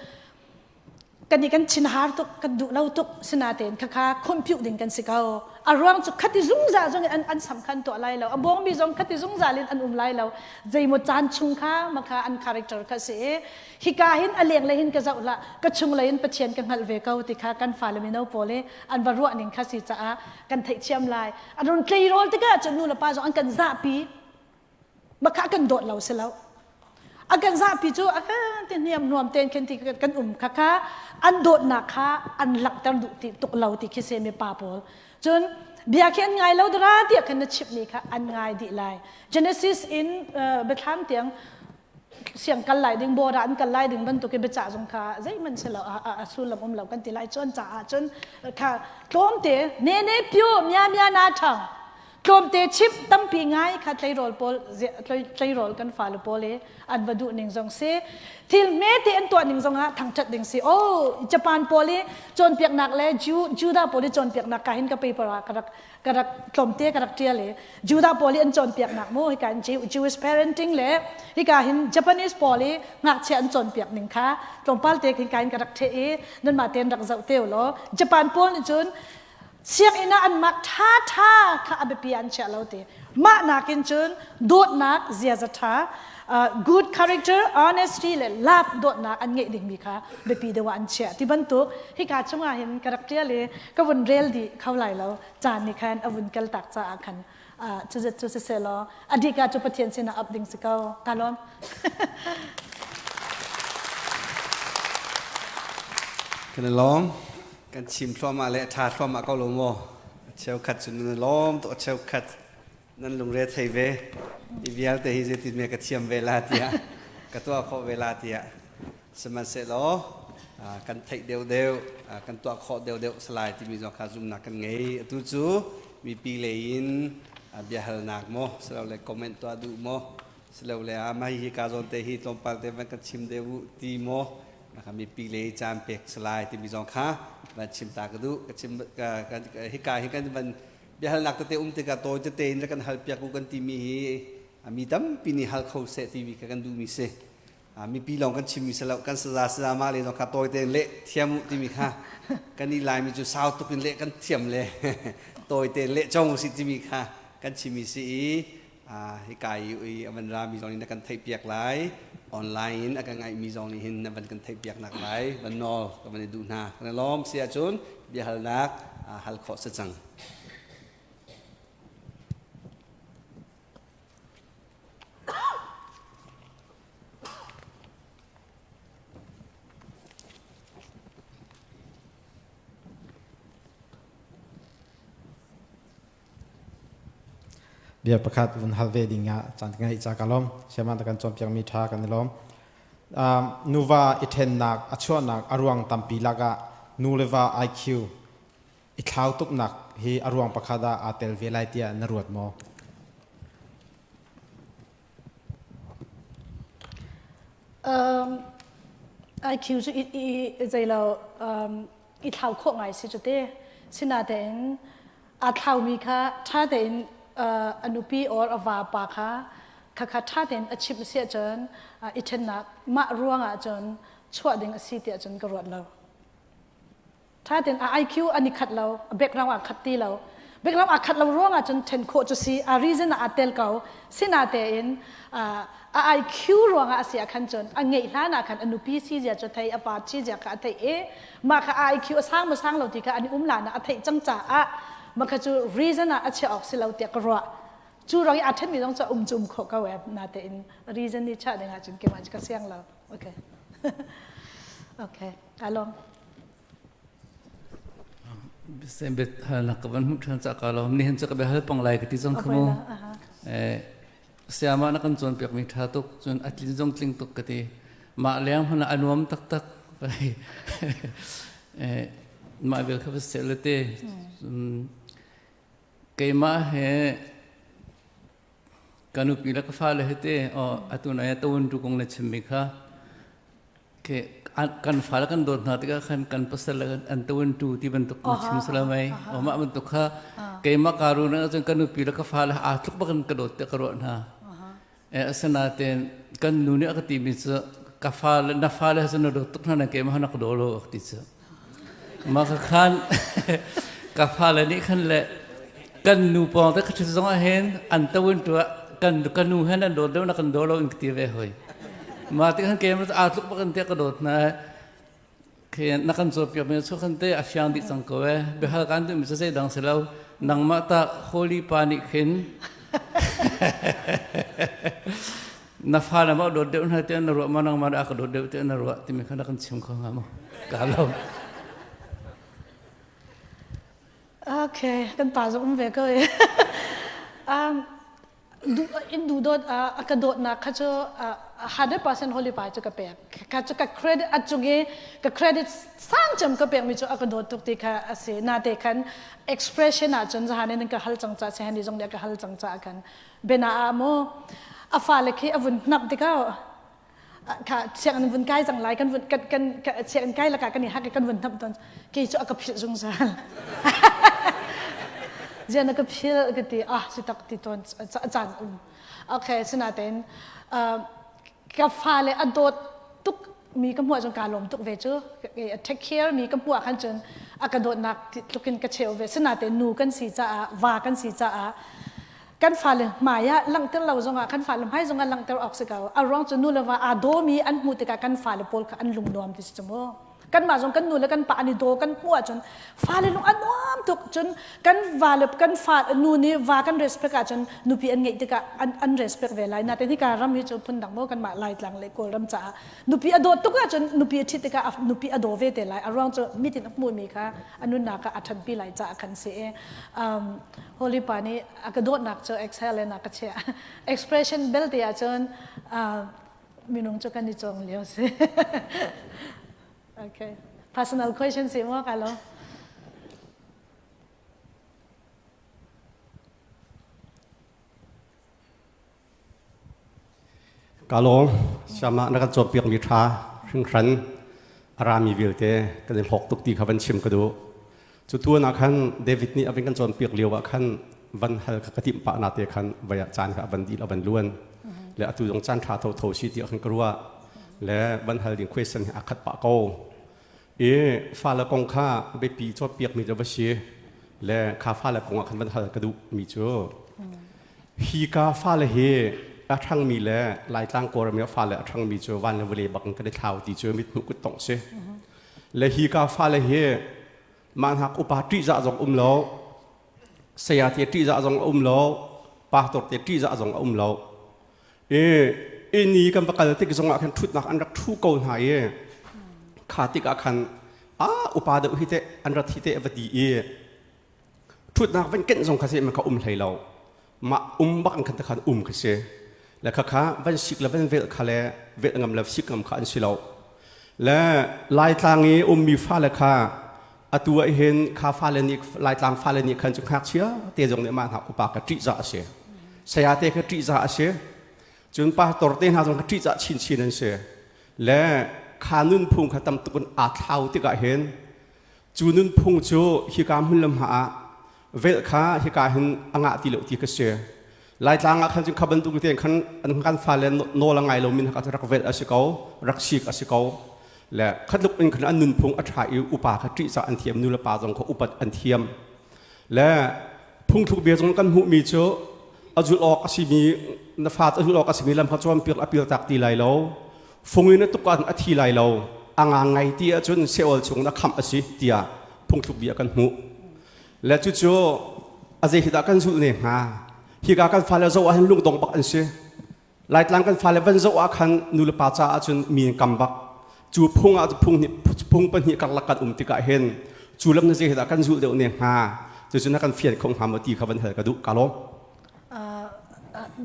kan i kan chin har tuk, kan duh lo tuk sinatein khakha compute ding kan si ko. A ruang cu khati zungzal zong in an sam kha an tuah lai lo. A bawngbi zong khati zungzal in an um lai lo. Zeimaw caan chung kha makha an character kha si i hika hin a lenglei hin ka zoh hlah ka chunglei in Pathian ka hngalh ve ko ti kha kan fale mino pawl i an va ruah ning kha si caah kan theihthiam lai an run tleirawl tikah cun nu le pa zong an kan zahpi makha kan dawt lo si lo a kan zahpi cu a kan ti hniam nuam ten khin ti kan um kha kha an dawtnak kha an langhter duh ti tuk lo ti khi se mi pa pawl cun bia khi an ngai lo dara tiah khan na chimh mi kha an ngai dih lai Genesis in biathlam tiang siang kal lai ding bawr ah an kal lai ding bantuk i biacah zong kha zeihmanh si lo a sullam um lo kan ti lai cun caah cun kha tlawmte ne ne pyu mya mya na thang tlawmte chimh tampi ngai kha tleirawl pawl tleirawl kan fale pawl i an va duh ning zong si thil hmete an tuah ning zong ah thangṭhat ding si oh Japan pawl i cawnpiaknak le Judah pawl i cawnpiaknak ka hin ka paper ah ka rak ka rak tlawmte ka rak ṭial i Judah pawl i an cawnpiaknak mu hika in Jewish parenting le hika hin Japanese pawl i ngakchia an cawnpiak ning kha tlawmpal te hika in ka rak ṭheh i nanmah tein rak zoh te law Japan pawl nih cun sianginn ah an mak ṭha ṭha kha a biapi an chiah lo ti mah nakin cun dawtnak ziaza ṭha good character honesty le love dawtnak an ngeih dingmi kha biapi deuh ah an chiah ti bantuk hika chungah hin ka rak ṭial i ka vun rel dih kho lai lo caan nih khan a vun kal tak caah khan cuzet cu siseh law a dika cu Pathian sinah ap ding si ko ka lawm. Kan i lawm kan chim thluahmah le a ṭha thluahmah ko lo maw a cheukhat cu nan i lawm tuk a cheukhat nan lungre thei ve i vialte hi zeitin me ka thiam ve la tiah ka tuah khawh ve la tiah sihmanhsehlaw kan theih deuhdeuh kan tuah khawh deuhdeuh salai timi zong kha zumnak kan ngei atu cu mipi lei in biahalnak maw silole comment tuah duh maw silole ah mah hi ka zawn te hi tlawmpal te van kan chim deuh u ti maw mipi lei caan pek salai timi zong kha van chim ta ka duh ka chim hika hi kan van biahalnak tete um tikah tawi tete in kan hal piak u kan timi hi mi tampi nih hal kho seh timi kha kan duhmi si mipi lawng kan chimmi si lo kan saza saza mah le zong kha tawi tein leh thiam u timi kha kan i laimi cu sau tuk in leh kan thiam le tawi tein leh cong si timi kha kan chimmi si i hika i a van rami zong nih na kan theihpiak lai online in a kan ngaihmi zong nih hin na van kan theihpiak nak lai van nawl ka van i duh hna kan i lawm si ahcun biahalnak hal khawh si cang. Bia pakhat vun hal ve ding ah caan ka ngeih ca ka lawm. Siaman kan cawnpiakmi ṭha kan i lawm. Nuva i ṭhennak a chuahnak a ruang tampi lakah nu le va IQ i thlau tuknak hi a ruang pakhat ah aa tel ve lai tiah na ruat maw? IQ cu i zeilo i thlau khawh ngai si cu te. Sinatein aa thlaumi kha ṭha tein a nupi or a vapa kha khakha ṭha tein a chimh si ahcun i ṭhennak mah ruangah cun chuah ding a si tiah cun ka ruat lo. Ṭha tein a IQ an i khat lo, a background aa khat ti lo. Background aa khat lo ruangah cun ṭhen khawh cu si, a reason ah aa tel ko. Sinatein a IQ ruangah a si ah khan cun a ngeih hlan ah khan a nupi si zia cu thei, a pa si zia kha a theih i mah kha a IQ a sang maw sang lo ti kha an i um lan ah a theih cang caah mah kha cu reason ah a chiah awk si lo tiah ka ruah. Cu ruang i aa ṭhenmi zong cu a um cu um khawh ko ee. Natein reason nih chiah ding ahcun keimah cu ka siang lo. Okay. Okay. Ka lawm. Sembet halnak ka van hmuh ṭhan ca ka lawm. Nihin cu ka bia hal pang lai ka ti cang kha mu. Sayama na kan cawnpiakmi ṭha tuk, cun a tlin zong tling tuk ka ti. Mah leng hmanh ah a nuam taktak. Mah bel kha va seh le te. Keimah he ka nupi le ka fale he te atu nai tawun tu kong na chimmi kha kan fale kan dawt hna tikah khan kan pasal le an tawun tu ti bantuk na chim salamai o mah bantuk kha keimah ka ru na cun ka nupi le ka fale aa tluk bak in ka dawt te ka ruah hna asinain kan nu nih a ka timi cu ka fale na fale cu na dawt tuk hna na keimah na ka daw lo a ti cu mah ka khan ka fale nih khan le kan nu pawng te ka ṭhut zong ah hin an tawin tu ah kan ka nu hen an dawt deuh na kan daw lo in ka ti ve hoi mah ti khan keimah aa tluk bak in te ka dawt hna na kan cawnpiak mi cu khan te a fiang dih cang ko e biahal kan duhmi cu zeidang si lo nangmah ta holy pa nih khin na fa na ma dawt deuh hna tiah na ruah ma nangmah dah ka dawt deuh tiah na ruah timi kha na kan chim kho hnga maw ka lo Okay kan pa zong um ve ko e in duhdawt a ka dawtnak kha cu 100% holy pa cu ka pek kha cu ka credit a cung i ka credit sang cem ka pekmi cu a ka dawt tuk ti kha a si nate khan expression ah cun zahan in ka hal cang ca si hani zong nih a ka hal cang ca khan bena ah mu a fale khi a vun hnap tikah kha sianginn vun kai cang lai kan vun kan kan sianginn kai lakah kan i hak i kan vun hnap ton kei cu a ka philh zungzal zian a ka philh ka ti ah si tak ti ton caan um okay sinatein ka fale a dawt tuk mi ka hmuh ahcun kaa lawm tuk ve cu a take care mi ka hmuh ah khan cun a ka dawtnak tlukin ka cheu ve sinatein nu kan si caah va kan si caah Kan fale hmai ah langhter lo zongah kan fale hmai zongah langhter awk si ko. A ruang cu nu le va aa dawmi an hmuh tikah kan fale pawl kha an lung nuam ti si cu mu. Kanmah zong kan nu le kan pa an i daw kan hmuh ahcun fale lung a nuam tuk. Cun kan va le kan fa nu nih va kan respect ahcun nupi an ngeih tikah an, an respect ve lai. Nain hika ram hi cu phundang maw kanmah Laitlang le Kawlram caah nupi a dawt tuk ahcun nupi a ṭhit tikah nupi a daw ve te lai. A ruang cu mitin a hmuhmi kha a nunnak ah a ṭhanpi lai caah khan si i Holy Pa nih a ka dawtnak cu exhale in a ka chiah. Expression belte ahcun minung cu kan i cawng lio si. okay. Personal question si maw ka lo? Ka lawm. Siamah na kan cawnpiakmi ṭha hringhran a rami vialte kan i hlawk tuk ti kha van chim ka duh. Cu tuan ah khan David nih a van kan cawnpiak lio ah khan van hal kha ka timh pah na te khan vai ah caan kha a van dil a van luan. Le atu zong caan ṭha thotho si ti ah khan ka ruah. Le van hal ding question hi a khat pah ko. I fale kong kha biapi cawnpiakmi cu va si. Le kha fale kong ah khan van hal ka duh mi cu Hika fale hi a ṭhangmi le Laitlang Kawlram i a fale a ṭhangmi cu van le vawlei bak in kan i thlau ti cu mithmuh kuttongh si. Le hika fale hi mahnak upa ṭihzah zong um lo, saya te ṭihzah zong a um lo, pastor te ṭihzah zong a um lo. I ini kan va kal tik zongah khan ṭhutnak an rak ṭhu ko hna i kha tikah khan a upa deuh hi teh an rat hi teh va ti i ṭhutnak van kenh zong kha seh ka um hlei lo. Mah um bak in khan takhan um khi si. Le khakha van sik le van velh kha le velh ngam le sik ngam kha an si lo. Le Laitlang i ummi fale kha atu ah hin kha fale nih Laitlang fale nih khan cu ngakchia te zong nih mah hna upa ka ṭihzah a si. Saya te kha ṭihzah a si. Cun pastor te hna zong kha ṭihzah chinchin an si. Le kha nunphung kha tam tuk in aa thlau tikah hin cu nunphung cu hika hmun le hma ah velh kha hika hin a ngah ti lo ti ka si. Laitlang ah khan cun kha bantuk tein khan an kan fale nawl a ngai lomi hna kha rak velh a si ko, rak sik a si ko. Le khatluk in khan an nunphung a ṭha i upa kha ṭihzah an thiam, nu le pa zong kha upat an thiam. Le phungthluk bia zong kan hmuhmi cu a zulh awk a simi na fa a zulh awk a simi lam kha cawnpiak a pialtak ti lai lo. Fung in a tuk ahcun a thi lai lo. A ngang ngai ti ahcun Seol chung na khamh a si tiah phungthluk bia kan hmuh. Le cucu a zei hi dah kan zulh ne hnga? Hika kan fale zoh ah hin lungdong bak an si. Laitlang kan fale van zoh ah khan nu le pa caah cun mi an kam bak. Cu phung ah phung nih phung pahnih karlak kan um tikah hin cu lam na zei hi dah kan zulh deuh ne hnga? Cucu na kan fian kho hnga maw ti kha van hal ka duh. Ka lawm.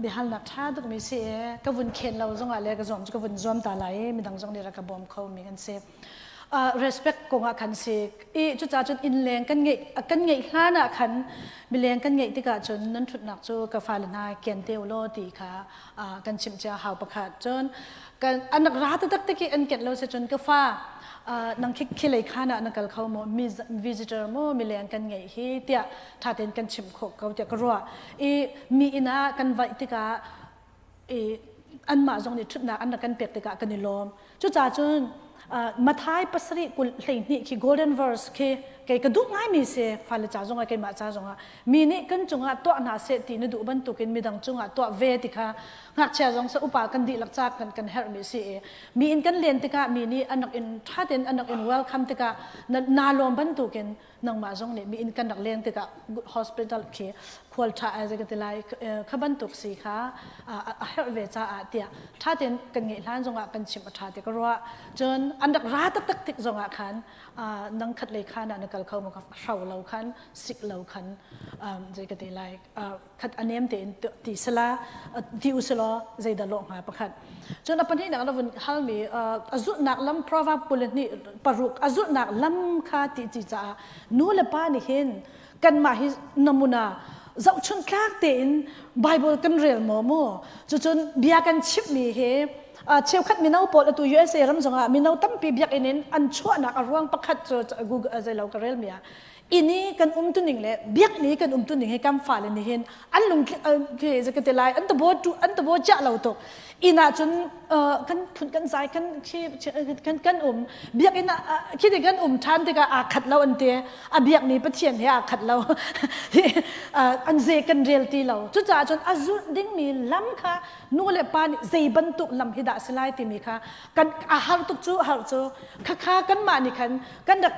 Biahalnak ṭha tukmi si i ka vun khen lo zongah le ka zuam cu ka vun zuam ta lai i midang zong nih rak ka bawm kho mi kan si. Respect kongah khan si i cucaah cun innleng kan ngeih kan ngeih hlan ah khan mileng kan ngeih tikah cun nan ṭhutnak cu ka fale hna kian te ulaw ti kha kan chimh cia hau pakhat cun kan an rak ra taktak tik i an kenh lo si cun ka fa nang khi khilei khan ah na kal kho maw mi visitor maw mileng kan ngeih hi tiah ṭha tein kan chimh khawh ko tiah ka ruah i mi inn ah kan vaih tikah i anmah zong nih ṭhutnak an rak kan pek tikah kan i lawm. Cucaah cun Mathai pasarih kul 12 khi golden verse khi kei ka duh ngaimi si fale ca zongah keimah ca zongah mi nih kan cungah tuah hna seh ti na duh bantukin midang cungah tuah ve ti kha ngakchia zong sa upa kan dihlak ca kan kan herhmi si i mi in kan len tikah mi nih an rak in ṭha tein an rak in welcome tikah na, naa lawm bantukin nangmah zong nih mi inn kan rak leng tikah hospital khi khual ṭha ai zei ka ti lai kha bantuk si kha a herh ve caah tiah ṭha tein kan ngeih hlan zongah kan chimh a ṭha ti ka ruah cun an rak ra taktak tik zongah khan nang khat lei khan ah na kal kho ma hro lo khan sik lo khan zei ka ti lai khat a nem tein ti sela ti uselaw zeidah lawh hnga pakhat cun a pahnihnak na vun halmi a zulhnak lam proverb 22 paruk a zulhnak lam kha ti ci caah nu le pa nih hin kanmah hi namuna zohchunh tlak tein Bible kan rel maw mu cucun bia kan chimhmi hi cheukhat mino pawl atu USA ram zongah mino tampi biakinn in an chuahnak a ruang pakhat cu Google zeilo ka rel mi ah inn i kan umtuning le biakinn i kan umtuning hi kan fale nih hin an lung khi ka ti lai an tabo tu an tabo chiah lo tuk inn ah cun kan phun kan zai kan khi kan kan um biakinn ah khi ti kan um than tikah aa khat lo an ti a biak ni pathian he aa khat lo an ze kan rel ti lo cucaah cun a zulh dingmi lam kha nu le pa nih zei bantuk lam hi dah si lai timi kha kan a har tuk cu har cu khakha kanmah nih khan kan rak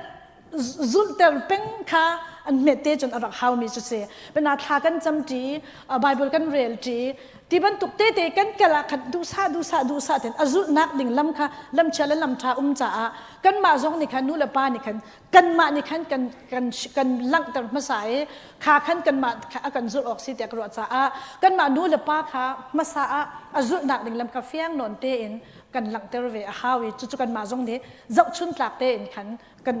zulhter peng kha an hmete cun a rak haumi cu si pena thla kan cam ṭi Bible kan rel ṭi ti bantuk tete kan kal ah khan duhsah duhsah duhsah ten a zulhnak ding lam kha lamchia le lamṭha um caah kanmah zong nih khan nu le pa nih khan kanmah nih khan kan kan kan langhter hmasa i kha khan kanmah kha a kan zulh awk si tiah ka ruah caah kanmah nu le pa kha hmasa ah a zulhnak ding lam kha fiang nawn tein kan langhter ve a hau i cucu kanmah zong nih zohchun tlak tein khan kan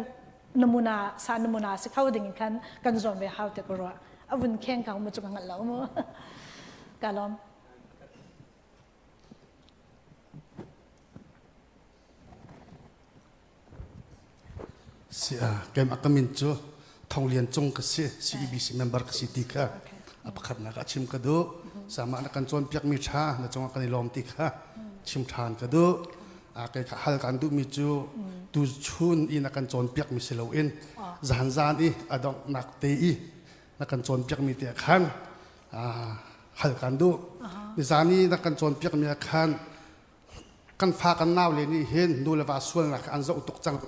namuna sa namuna si kho ding khan kan zuam ve hau te ka ruah a vun kheng ka mu chu ka ngal lo mu ka lom Si a kem akamin cu Thonglian Cung ka si CEBC member ka si ti kha a pakhatnak ah chim ka duh sama na kan cawnpiakmi ṭha na cungah kan i lawm ti kha chim ṭhan ka duh a kei kha hal kan duhmi cu tu chun i na kan cawnpiakmi si loin zan zan i a donghnak te i na kan cawnpiakmi te khan hal kan duh nizan i na kan cawnpiakmi ah khan kan fa kan nau le nih hin nu le va sualnak an zoh tuk cang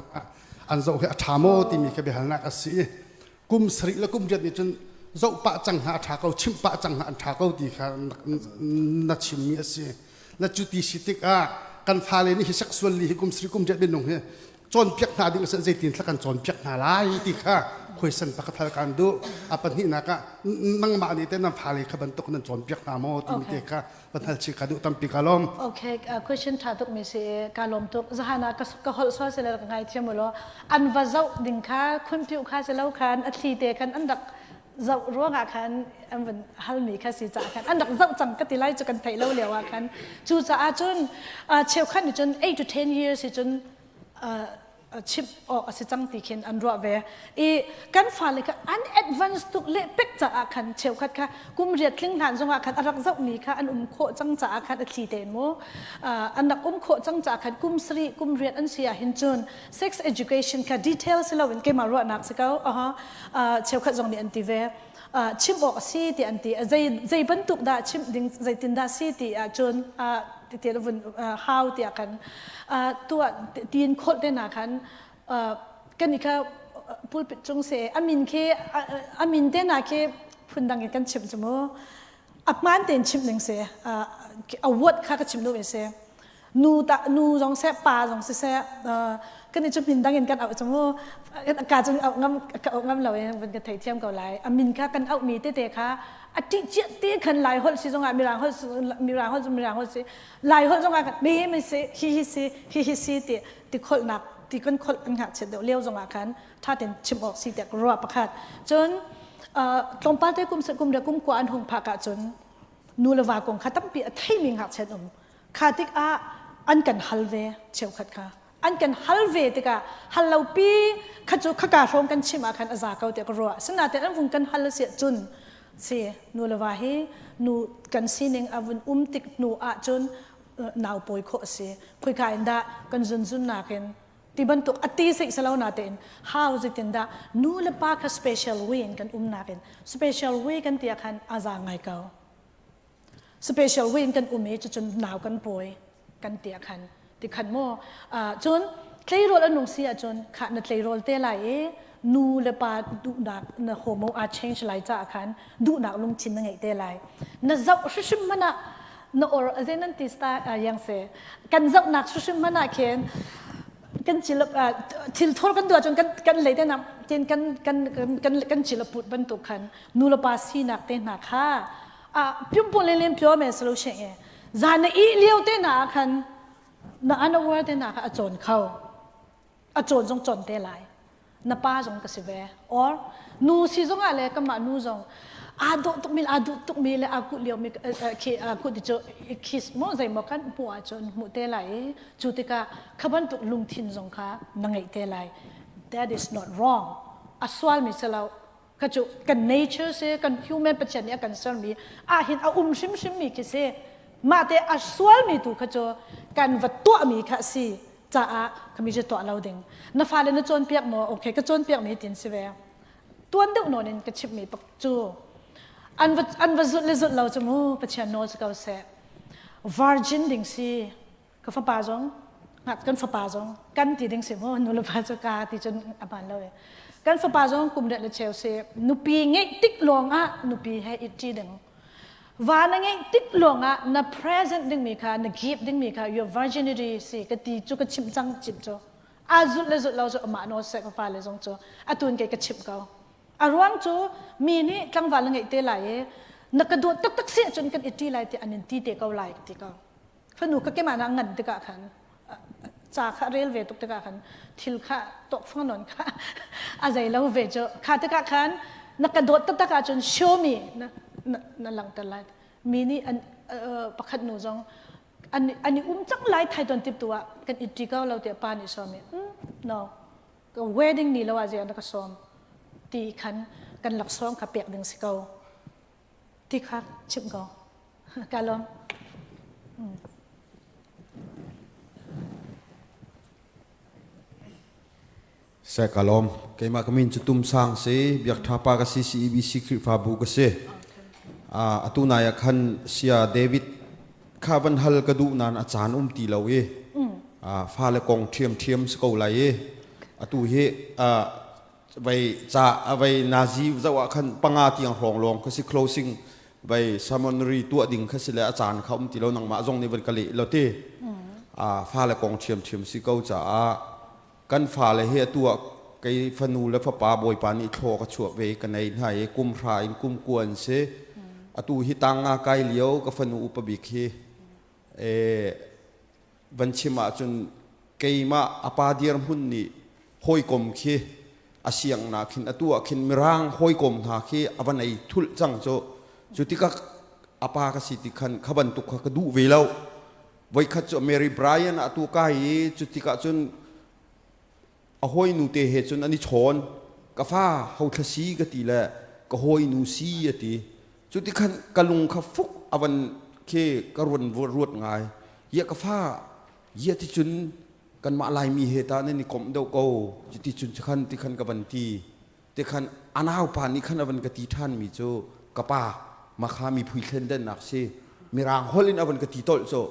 an zoh hi a ṭha maw timi kha biahalnak a si i kum sarih le kum riat nih cun zoh pah cang hna a ṭha ko chimh pah cang hna an ṭha ko ti kha na chimmi a si na cu ti si tikah kan fale nih hi sexual li hi kum sarih kum riat minung hi cawnpiak hna ding a si zeitin thla kan cawnpiak hna lai ti kha. Question pakhat hal kan duh. A pahnihnak ah nangmah nih teh nan fale kha bantuk nan cawnpiak hna maw timi te kha van hal chih ka duh tampi ka lawm. Okay, question tha tuk mi si ka lawm tuk. Zahan ah ka holh sual sile ka ngai thiam u law an va zoh ding kha khunpiu kha si lo khan a thli te khan an rak zoh ruangah khan an van halmi kha si caah khan an rak zoh cang ka ti lai cu kan theih lo lio ah khan cu caah cun cheukhat nih cun 8 to 10 years hi cun chimh awk a si cang ti khin an ruah ve i kan fale kha an advance tuk leh pek caah khan cheukhat kha kum riat tling hlan zongah khan a rak zohmi kha an um khawh cang caah khan a thli tein mu an rak um khawh cang caah khan kum sarih kum riat an si ah hin cun sex education kha detail si loin keimah ruahnak si ko aha cheukhat zong nih an ti ve chimh awk a si ti an ti zei zei bantuk dah chimh ding zeitin dah si ti ahcun ti vun hau tiah kan tuah tiin kholh te na khan kan i kha pulpit cung se amin khi amin te na khi phundang in kan chimh cu mu a hmaan tein chimh ning si a word kha ka chim duh mi si nu ta nu zong seh pa zong siseh kan i cu min dang in kan auh cu mu ka cung auh ngam ka auh ngam lo in van ka thei thiam ko lai a min kha kan auh mi tete kha a ṭih chiah te khan lai holh si zongah mirang holh mirang holh mirang holh si lai holh zongah kan mi hi si hi hi si hi hi si ti ti kholhnak ti kan kholh an ngakchiat deuh lio zongah khan ṭha tein chim awk si tiah ka ruah pakhat cun tlawmpal te kum kum le kum kua an hung phak ahcun nu le va kong kha tampi a theimi ngakchiat um Kha tikah an kan hal ve cheukhat kha. An kan hal ve tikah hal lo pi kha cu khaka hrawng kan chim ah khan a za ko tiah ka ruah. Sinain an vung kan hal a si ahcun si nu le va hi nu kan sining a vun um tik hnu ahcun nau pawi khawh a si. Khoika in dah kan zunzun nakin ti bantuk a ti seih salo na tein how zeitin dah nu le pa kha special way in kan um nakin special way kan ti ah khan a za ngai ko. Special way in kan um i cucun nau kan pawi kan ti ah khan ti khan maw cun tleirawl an nung si ahcun khah na tleirawl te lai i nu le pa duhnak na homo aa change lai caah khan duhnak lungthin na ngeih te lai na zoh hrimhrim hmanh ah na or aze nan ti sta yang se kan zohnak hrimhrim hmanh ah khin kan cil thil thur kan duh ahcun kan kan lei te na tin kan kan kan kan cil a put bantuk khan nu le pa sinak te hna kha a pyum le lem pyo me solution e zan na i liu te na khan na unaware te na kha a chawn kho a chawn zong chawn te lai na pa zong ka si ve or nu si zong ah le kamah nu zong aa dawh tuk mi aa duh tuk mi le aa kuh lio mi khi aa kuh ti cu kiss mo zei mo kan hmuh ahcun hmuh te lai i cu tikah kha bantuk lungthin zong kha na ngeih te lai that is not wrong a sual mi si lo Kha cu kan nature si kan human Pathian nih a kan sermi ahhin a um hrimhrim mi khi si. Mah te a sualmi tu kha cu kan va tuahmi kha a si caah kami cu tuah lo ding. Na fale na cawnpiak maw? Okay, ka cawnpiak mi tin si ve. Tuan deuh nawn in ka chimhmi pak cu an va an va zulh le zulh lo cu mu Pathian nawl si ko seh. Virgin ding si ka fapa zong kan fapa zong kan ti ding si mu nu le pa cu ka ti cun a hmaan lo e kan fapa zong kum riat le cheu si nupi ngeih tik lawng ah nupi he it ṭi ding va na ngeih tik lawng ah na present ding mi kha na give ding mi kha your virginity si ka ti cu ka chimh cang chimh cu a zulh le zulh lo cu amah nawl seh ka fale zong cu atun kei ka chimh ko a ruang cu mi nih tlangval na ngeih te lai i na ka dawt taktak si ahcun kan i ṭi lai ti an in ti te ko lai ka ti ko Fanu ka kemah na ngan tikah khan ca kha rel ve tuk tikah khan thil kha tawkfang nawn kha a zei lo ve cu kha tikah khan na ka dawt taktak ahcun show me na na, na langhter lai mi nih an pakhat nu zong an an i um cang lai thai ton tip tu ah kan i ṭi ko lo tiah pa nih sawm i no ka wedding ni lo ah zei na ka sawm ti khan kan laksawng kha pek ding si ko ti kha chim ko Ka lawm. Se ka lawm. Keimah ka min cu Tum Sang si, Biak Tha Pa ka si, CEBC Khrihfabu ka si. Atu nai ah khan Sia David kha van hal ka duh nain a caan um ti lo i fale kong ṭhiamṭhiam si ko lai i atu hi vai ca vai nazi zoh ah khan panga tiang hrawng lawng kha si closing vai summary tuah ding kha si le a caan kha um ti lo nangmah zong nih van ka leh lo ti a fale kong ṭhiamṭhiam si ko caah kan fale hi atu ah. Kei fanu le fapa Bawipa nih thlaw ka chuah ve ka nei hna i kum hra in kum kua an si. Atu hi tang nga kai lio ka fanu upa bik hi van chim ahcun keimah a pa dirhmun nih hawikom khi a siang na khin atu ah khin mirang hawikom hna khi a van ei thulh cang cu. Cu tikah a pa ka si ti khan kha bantuk kha ka duh ve lo. Voikhat cu Mary Bryan ah atu kai i cu tikah cun a hawinu te he cun an i chawn. Ka fa hothla si ka ti le ka hawinu si a ti. Cu ti khan ka lung kha fuk a van khi ka ruan ruat ngai. Ia ka fa ia ti cun kanmah Laimi he ta nan i komh deuh ko. Cuti cun khan ti khan ka van ti. Ti khan a naupa nih khan a van ka ti ṭhan mi cu ka pa makha miphui thlendennak si mirang holh in a van ka ti tolh cu.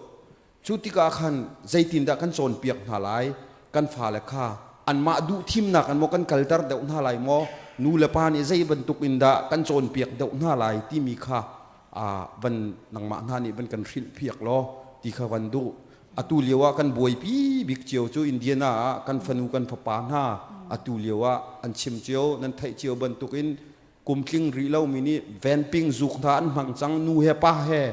Cu tikah khan zeitindah kan cawnpiak hna lai? Kan fale kha anmah duh thimnak in maw kan kalter deuh hna lai maw? Nu le pa nih zei bantuk in dah kan cawnpiak deuh hna lai timi kha van nangmah hna nih van kan hrilhpiak law ti kha van duh. Atu lio ah kan buaipi bik cio cu Indiana ah kan fanu kan fapa hna atu lio ah an chim cio nan theih cio bantukin kum tling rih lomi nih vanping zuk hna an hmang cang nu he pa he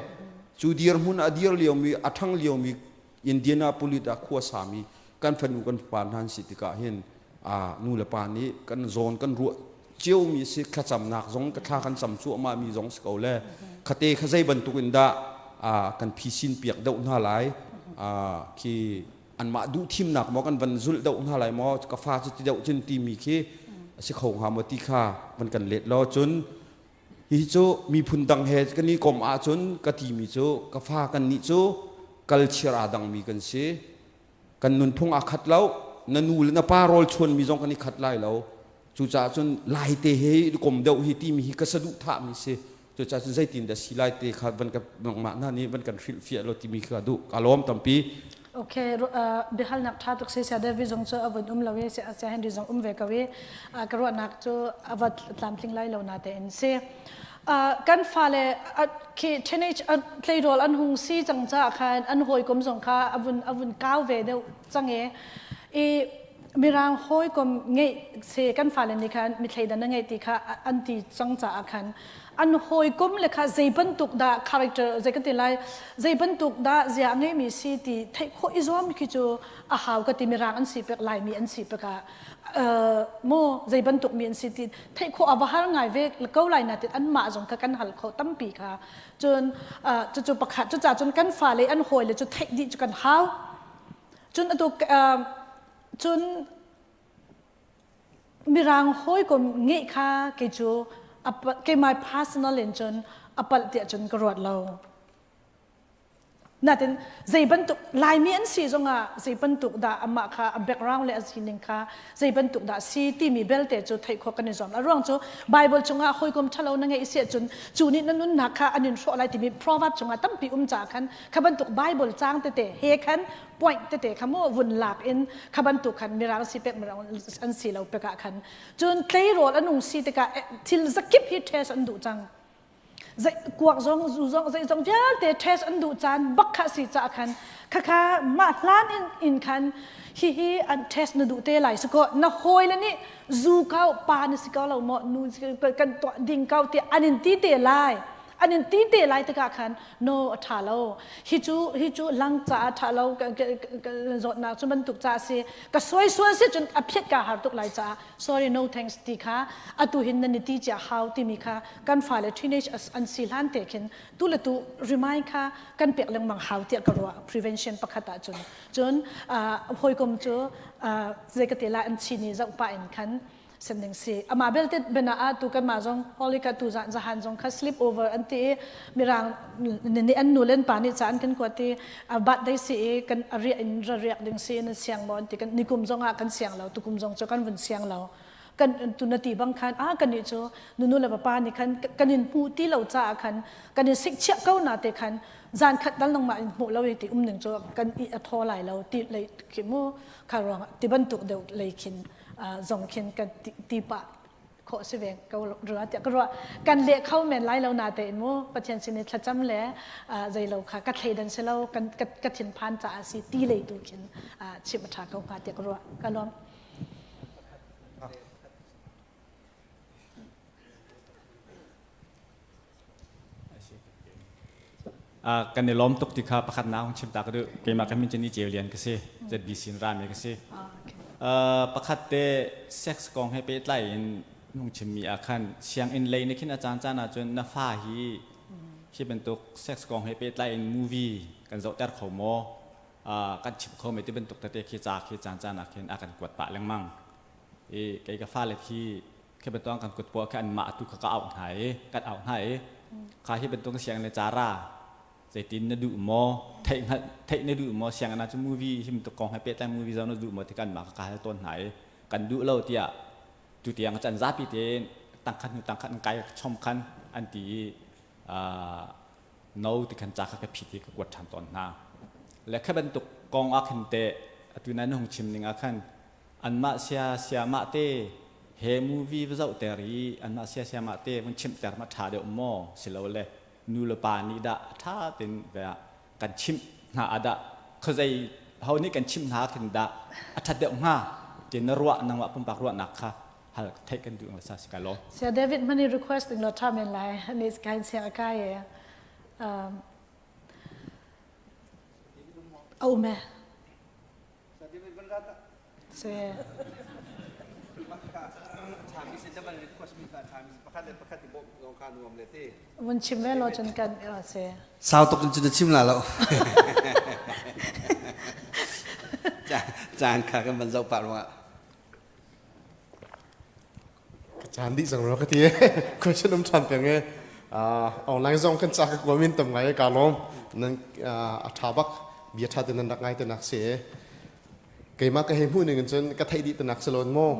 cu dirhmun a dir liomi a ṭhang liomi Indianapolis ah khua sami kan fanu kan fapa hna an si tikah hin nu le pa nih kan zawn kan ruah ciomi si thlacamnak zong ka thla kan cam cuahmah mi zong si ko le khate kha zei bantuk in dah kan phisin piak deuh hna lai khi anmah duh thimnak maw kan van zulh deuh hna lai maw ka fa cu ti deuh cun timi khi a si kho hnga maw ti kha van kan let law cun hihi cu miphun dang he kan i kom ahcun ka timi cu ka fa kan nih cu culture aa dangmi kan si kan nunphung aa khat lo na nu le na pa rawl chuanmi zong kan i khat lai lo Cucaah cun Laite he i kom deuh hi timi hi ka saduhthahmi si. Cucaah cun zeitin dah si lai te kha van ka nangmah hna nih van kan hrilhfiah law timi kha duh. Ka lawm tampi. Okay, biahalnak ṭha tuk si sia David zong cu a vun um lo i sia Henry zong um ve ko i ka ruahnak cu a va tlamtling lai lo na tein si. Kan fale khi teenage tleirawl an hung si cang caah khan an hawikom zong kha a vun a vun kau ve deuh cang i i Mirang hawikom ngeih se kan fale nih khan mithleidan na ngeih ti kha an ti cang caah khan an hawikom le kha zei bantuk dah character zei kan ti lai zei bantuk dah zia a ngeimi si ti theih khawh i zuam khi cu a hau ka ti mirang an si pek laimi an si pek ah maw zei bantuk mi an si ti theih khawh a va har ngai ve ko lai na ti anmah zong kha kan hal khawh tampi kha cun cucu pakhat cucaah cun kan fale an hawile cu theih dih cu kan hau Cun atu cun mirang hawikom ngeih kha kei cu keimah personal in cun a palh tiah cun ka ruat lo. Natin zei bantuk Laimi an si zongah zei bantuk dah amah kha a background le a sining kha zei bantuk dah si timi belte cu theih khawh kan i zuam. A ruang cu Bible chungah hawikom ṭhalo na ngeih si ahcun cu nih na nunnak kha an in hrawh lai timi proverb chungah tampi um caah khan kha bantuk Bible caang tete he khan point tete kha mu vun lak in kha bantuk khan mirang si pek mirang an si lo pek ah khan cun tleirawl an ung si tikah thil zakip hi test an duh cang zei kuak zong zu zong zei zong vialte test an duh caan bak kha si ca khan khakha mah hlan in in khan hi hi an test na duh te lai si ko na hawi le nih zu kau pa na si ko lo maw nu kan tuah ding kau ti an in ti te lai an in ti te lai tikah khan no a ṭha lo hi cu hi cu lang caah ṭha lo zawtnak cu bantuk ca si ka suai sual si cun a phiat ka har tuk lai caah sorry no thanks ti kha atu hin nan i ti cia hau timi kha kan fale teenage an si hlan te khin tu le tu remind kha kan pek lengmang hau tiah ka ruah prevention pakhat ah cun cun hawikom cu zei ka te lai an chini zoh pah in khan sem ding si amah belte bena ah tu kan mah zong holy ka tu zan zahan zong kha sleep over an ti i mirang ni an nu len pa nih ca an kan kuat i birthday si i kan riah in ra riak ding si in siang maw an ti kan nikum zong ah kan siang lo tukum zong cu kan vun siang lo kan tu na ti bang khan a kan nih cu nunu le papa nih khan kan in hmu ti lo caah khan kan in sik chiah ko na te khan zan khat dal nangmah in hmuh lo i ti um ning cu kan i a thaw lai lo ti lei khi mu kha ruang ti bantuk deuh lei khin zong khin kan ti pah khawh si ve ko rua tiah ka ruah kan leh kho men lai lo na tein mu Pathian sin i thlacam le zei lo kha ka thleidan si lo kan ka thinphan caah si ti lei tu khin chim a ṭha ko hnga tiah ka ruah ka lawm. Kan i lawm tuk ti kha pakhat na hung chim ta ka duh. Keimah ka min cu Ni Ceu Lian ka si. ZBC in rami ka si. Pakhat te sex kong he pehtlai in hung chimmi ah khan sianginn lei nih khin a caan caan ahcun na fa hi hi bantuk sex kong he pehtlai in movie kan zohter kho maw? Kan chim kho mei ti bantuk tete khi ca khi caan caan ah khin a kan kuat pah lengmang. I kei ka fale khi khi bantuk kan kut puah khi anmah atu kha ka auh hna i kan auh hna i kha hi bantuk sianginn le cara zeitin na duh maw theih hngalh theih na duh maw sianginn ah cu movie hi bantuk kong he pehtlai movie zoh na duh maw ti kan mah kha ka hal tawn hna i kan duh lo tiah tu tiang can zapi tein tangkhat hnu tangkhat an kai chom khan an ti i no ti khan ca kha ka phit i ka kuat ṭhan tawn hna le kha bantuk kong ah khin teh atu nan hung chim ning ah khan anmah sia siamah te he movie va zohter i anmah sia siamah te vun chimhter ma ṭha deuh maw silole nu le pa nih dah a ṭha tein ve ah kan chimh hna ah dah khuazei ho nih kan chimh hna khin dah a ṭhat deuh hnga ti na ruah nangmah pumpak ruahnak kha hal theih kan duh sa si kai lo Sia David mani request ding lo tha men lai ani kain siang akai e um e Se. Vun chim ve law cun kan se. Sau tuk cun na chim la lo. Caan kha kan van zoh pah ruangah. Caan dih cang rua ka ti. Question um ṭhan peng e. Online zong kan ca ka kuam in tam ngai ka lawm. Nan a ṭha bak bia ṭha te nan rak ngai te nak si. Keimah ka hei hmuh ning in cun ka theih dih te nak si lawn maw.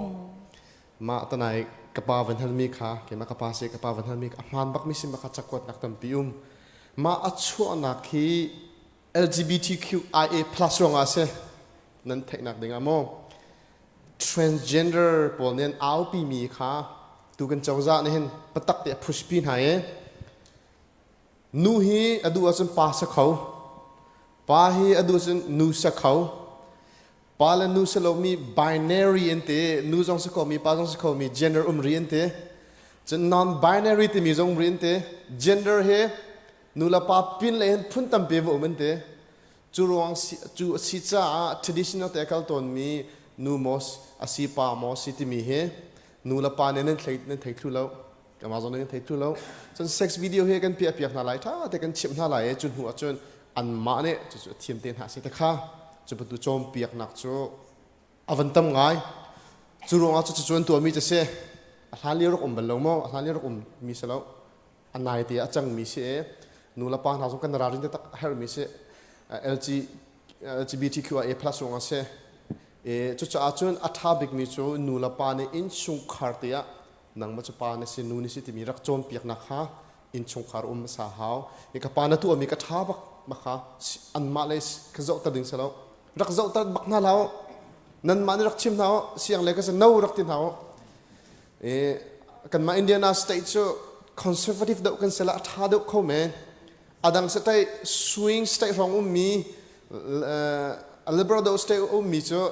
Mah tanai ka pa van hal mi kha keimah ka pa si ka pa van hal mi a hmaan bak mi sim bak kha cakuat nak tampi um. Mah a chuahnak hi LGBTQIA plus ruangah a si. Nan theihnak ding ah maw. Transgender pawl nih an aupi mi kha tu kan cozah nih hin patak te a pushpi hna i nu hi a duh ahcun pa sa kho pa hi a duh ahcun nu sa kho pa le nu si lomi binary an ti nu zong si kho mi pa zong si kho mi gender um ri an ti cun non binary timi zong um ri an ti gender hi nu le pa pin le hin phun tampi va um an ti Cu ruang cu a si caah traditional te a kal tawnmi nu maw a si pa maw si timi hi nu le pa nih nan thei nan thei thlu lo kamah zong nih nan thei thlu lo cun sex video hi kan piah piak hna lai tha te kan chimh hna lai i cu hnu ahcun anmah nih cucu a thiam te hna si te kha cu bantuk cawnpiaknak cu a van tam ngai cu ruangah cu cu an tuahmi cu si a hlan lio rak um bal lo maw a hlan lio rak um mi si lo a nai te a cangmi si i nu le pa hna zong kan ralrin taktak a herhmi si LG LGBTQIA plus zong a si i cucaah cun a ṭha bikmi cu nu le pa nih innchungkhar te ah nangmah cu pa na si nu na si timi rak cawnpiaknak kha innchungkhar um hmasa hau i ka pa na tuahmi ka ṭha bak bak kha anmah le ka zohter ding si lo rak zohter bak hna hlah u nanmah nih rak chim hna u siang le ka si no rak ti hna u I kanmah Indiana state cu conservative deuh kan si la a ṭha deuh kho men. A dang state swing state hrawng ummi a liberal deuh state ummi cu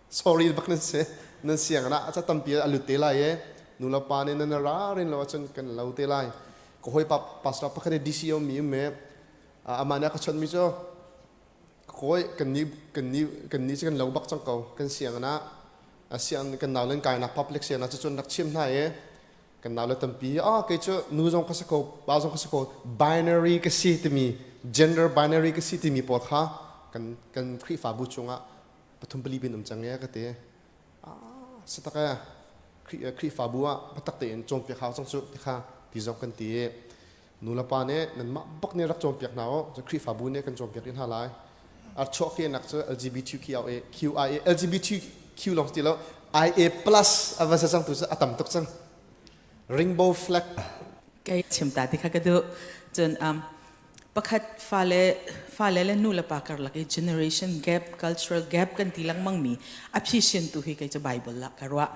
sorry bak nan si nan siang ah ca tampi a lut te lai i nu le pa nih nan ra rin lo ahcun kan lo te lai. Ka hawi pa pastor pakhat i DC ummi um i amah nih a ka chawnhmi cu kawi kan nih kan nih kan nih cu kan lo bak cang ko kan sianginn ah a siang kan nau len kainak public sianginn ah cucun rak chim hna i kan nau le tampi ah kei cu nu zong ka si ko pa zong ka si ko binary ka si timi gender binary ka si timi pawl kha kan kan Khrihfabu chungah pathum pali bin um cang e ka ti ah si tak e Khrihfabu ah patak tein cawnpiak hau cang cu ti kha ti zong kan ti Nu le pa nih nanmah bak nih rak cawnpiak hna u. Cun Khrihfabu nih kan cawnpiak rih hna lai. A chuahkehnak cu LGBTQIA QIA LGBTQ lawng ti lo IA plus a va si cang tu cu a tam tuk cang. Rainbow flag. Kei chim ta ti kha ka duh. Cun um, pakhat fale fale le nu le pa karlak i generation gap cultural gap kan ti lengmang mi a phi tu hi kei cu Bible la ka ruah.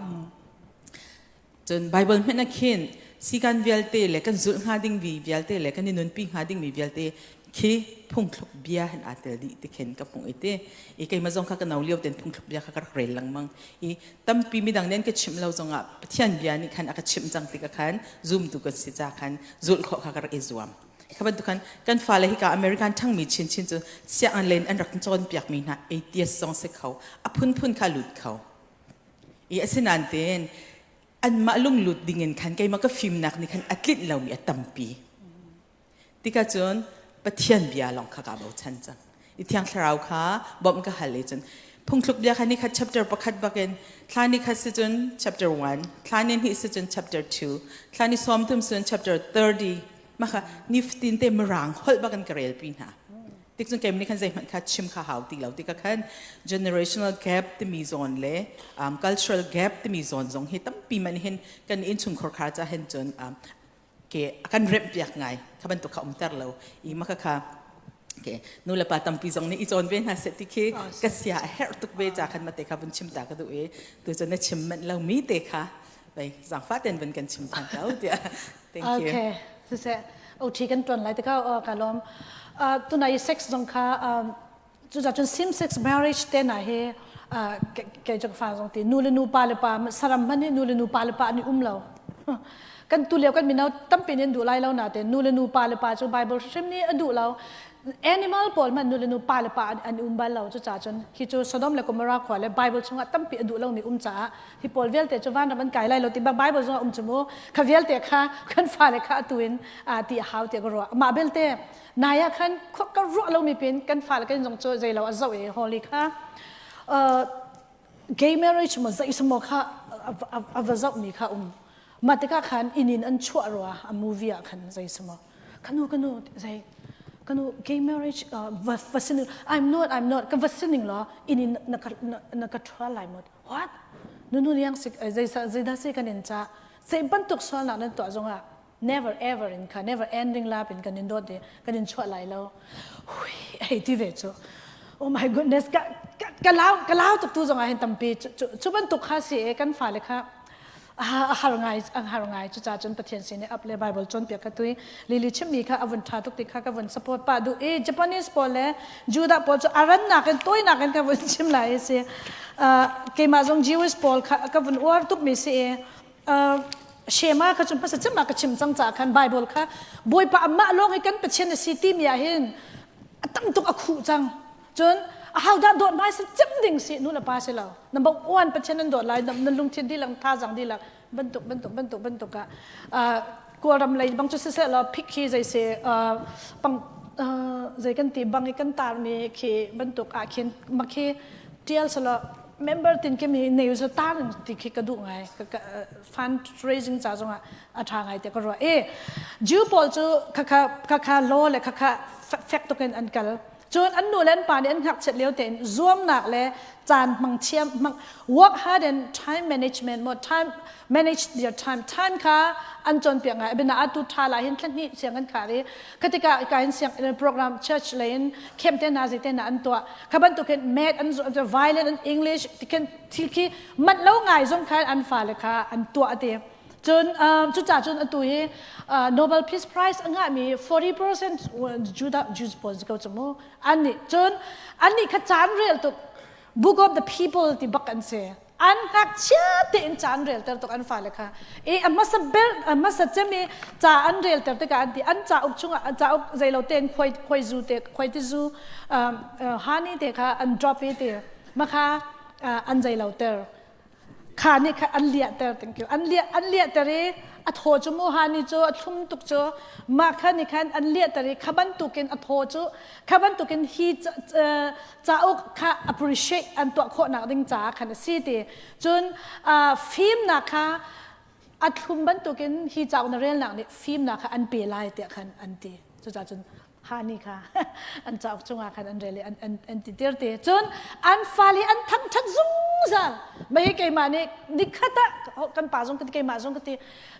Cun Baibal hmanh ah khin sikan vialte le kan zulh hnga dingmi vialte le kan i nunpi hnga dingmi vialte khi phungthluk bia hin aa tel dih ti khin ka hmuh i ti i keimah zong kha ka no lio ten phungthluk bia kha ka rak rel lengmang i tampi midang nih an ka chimh lo zongah Pathian bia nih khan a ka chimh cang tikah khan zumtu kan si ca khan zulh khawh kha ka rak i zuam. Kha bantuk khan kan fale hika American ṭhangmi chinchin cu sianginn len an rak cawnpiakmi hna atheist zong si kho, a phunphun kha lut kho. I asinain tein anmah lunglut dingin khan keimah ka fimnak nih khan a tlinh lomi a tampi. Tikah cun Pathian bia lawng kha kaa bochan cang. I Thiang Thlarau kha bawmh ka hal i cun phungthluk bia kha nikhat chapter pakhat bakin thla ni khat si cun chapter 1, thla ni hnih si cun chapter 2, thla ni sawm thum si cun chapter 30 mah kha nifatin te mirang holh bakin ka relpi hna. Tik cun keimah nih khan zeihmanh kha chim kha hau ti lo tikah khan generational gap timi zawn le um, cultural gap timi zawn zong hi tampi man hin kan innchungkhar kha ca hin cun um, ke a kan remh piak ngai kha bantuk kha umter lo i maka kha ke nu le pa tampi zong nih i cawn ve hna seh ti khi ka sia a herh tuk ve ca khan mate kha vun chim ta ka duh i tu cun na chim manh lo mi te kha bei zangfa ten vun kan chim than ko tiah thank you okay siseh OT kan tuan lai te ka ka lom tunai sex zong kha Cucaah cun same sex marriage te hna hi kei cu ka fa zong ti nu le nu pa le pa saram hmanh hi nu le nu pa le pa an i um lo. Kan tu lio kan mino tampi nih an duh lai lo nain nu le nu pa le pa cu Bible hrim nih a duh lo. Animal pawl hmanh nu le nu pa le pa an um bal lo. Cucaah cun hi cu Sodom le Gomorrah khua le Bible chungah tampi a duh lomi um caah hi pawl vialte cu vanram an kai lai lo ti bak Bible zongah um cu mu. Kha vialte kha kan fale kha atu in ti a hau tiah ka ruah. Mah belte Nai ah khan khua ka ruah lomi pin kan fale kan zong cu zeilo a zoh i Holly kha gay marriage maw zei maw kha a va zohmi kha um. Mah tikah khan inn in an chuah rua a movie ah khan zei maw kanu kanu zei kanu gay marriage va va sining I'm not I'm not ka va sining law inn in na ka na ka ṭhual lai maw what nunu liang sik zei zei dah si kan in ca zei bantuk sualnak nan tuah zongah never ever in kha never ending love in kan in dawt i kan in chuah lai lo hui hei ti ve cu oh my goodness ka ka lau ka lau tuk tu zong ah hin tampi cu bantuk kha si e kan fale kha a har ngai a har ngai cu ca cun pathian sin i up le bible cawnpiak ka tui lili chimmi kha a vun tha tuk ti kha ka vun support pa du e japanese pawl le judah pawl cu aran nak in toi nak in ka vun chim lai si keimah zong jewish pawl kha ka vun uar tuk mi si e Shema kha cu hmasa cem ah ka chim cang caah khan Bible kha Bawipa amah lawng hi kan Pathian a si timi ah hin a tam tuk a khuh cang. Cun ahodah dawt hmai si cem ding si nu le pa si lo. Number one Pathian nan dawt lai nan lungthin dihlak thazang dihlak bantuk bantuk bantuk bantuk ah Kawlram lei bang cu siseh law phik khi zei si pang zei kan ti bang i kan tarmi khi bantuk ah khin makhi tial selaw member tin kim hi nei zu tar ti khi ka duh ngai fundraising ca zongah a tha ngai te ka ruah e Jew pawl cu khakha khakha law le khakha fek tukin an kal cun an nu le an pa nih an ngakchiat lio tein zuamnak le caan hmang thiam hmang work hard and time management mo time manage their time time kha an cawnpiak ngai abina atu tha la hin thla siang an khar i khatika ka hin siang program church lei in khem te na te na an tuah kha bantukin math an violin an english tikhin thil khi manh lo ngai zong khan an fale kha an tuah te cun cuca cun atu hi Nobel Peace Prize a ngahmi 40% Judah Jews pawl ko cu mu an nih cun an nih kha caan rel tuk Book of the People ti bak an si an ngakchia tein ca an relter tuk an fale kha i a hmasa ber a hmasa cem i ca an relter tikah an ti an cauk chungah an cauk zeilo tein khuai khuai zu te khuai ti zu hani te kha an drop i ti makha an zeilo ter kha nih kha an liahter thank you an liah an liahter i a thaw cu mu hani cu a thlum tuk cu mah kha nih khan an liahter i kha bantukin a thaw cu kha bantukin hi cauk kha appreciate an tuah khawhnak ding caah khan a si ti cun fimnak kha a thlum bantukin hi cauk na relnak nih fimnak kha an pe lai tiah khan an ti cucaah cun hani kha an cauk chungah khan an rel i an, an, an ti tir ti cun an fale an thangṭhat zungzal mei keimah nih nikhat ah kan pa zong ka ti keimah zong ka ti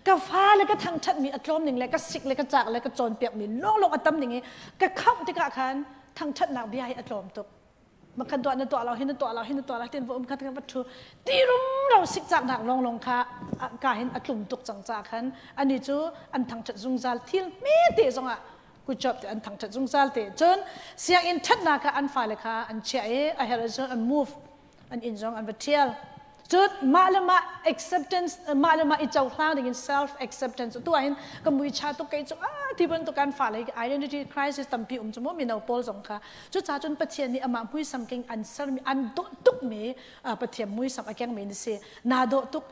ka fale ka thangṭhat mi a tlawm ning le ka sik le ka cak le ka cawnpiak mi lawnglawng a tam ning i ka khamh tikah khan thangṭhatnak bia hi a tlawm tuk makhan tuah na tuah lo hin na tuah lo hin na tuah lo tin va um kha va thu ti rumro sikcaknak longlong kha ka hin a tlum tuk cang ca khan ani cu an thangṭhat zungzal thil hme te zongah good job te an thangṭhat zungzal te cun sianginn ṭhatnak kha an fale kha an chiah i a herh cun an move an inn zong an va ṭhial. Cun mah le mah acceptance, mah le mah i cohlang ding in self acceptance tu ahhin ka mui cha tuk kei cu ah ti bantuk kan fale identity crisis tampi um cu mu mino pawl zong kha. Cucaah cun Pathian nih amah muisam keng an sermi an dawh tukmi Pathian muisam a kengmi na si. Naa dawh tuk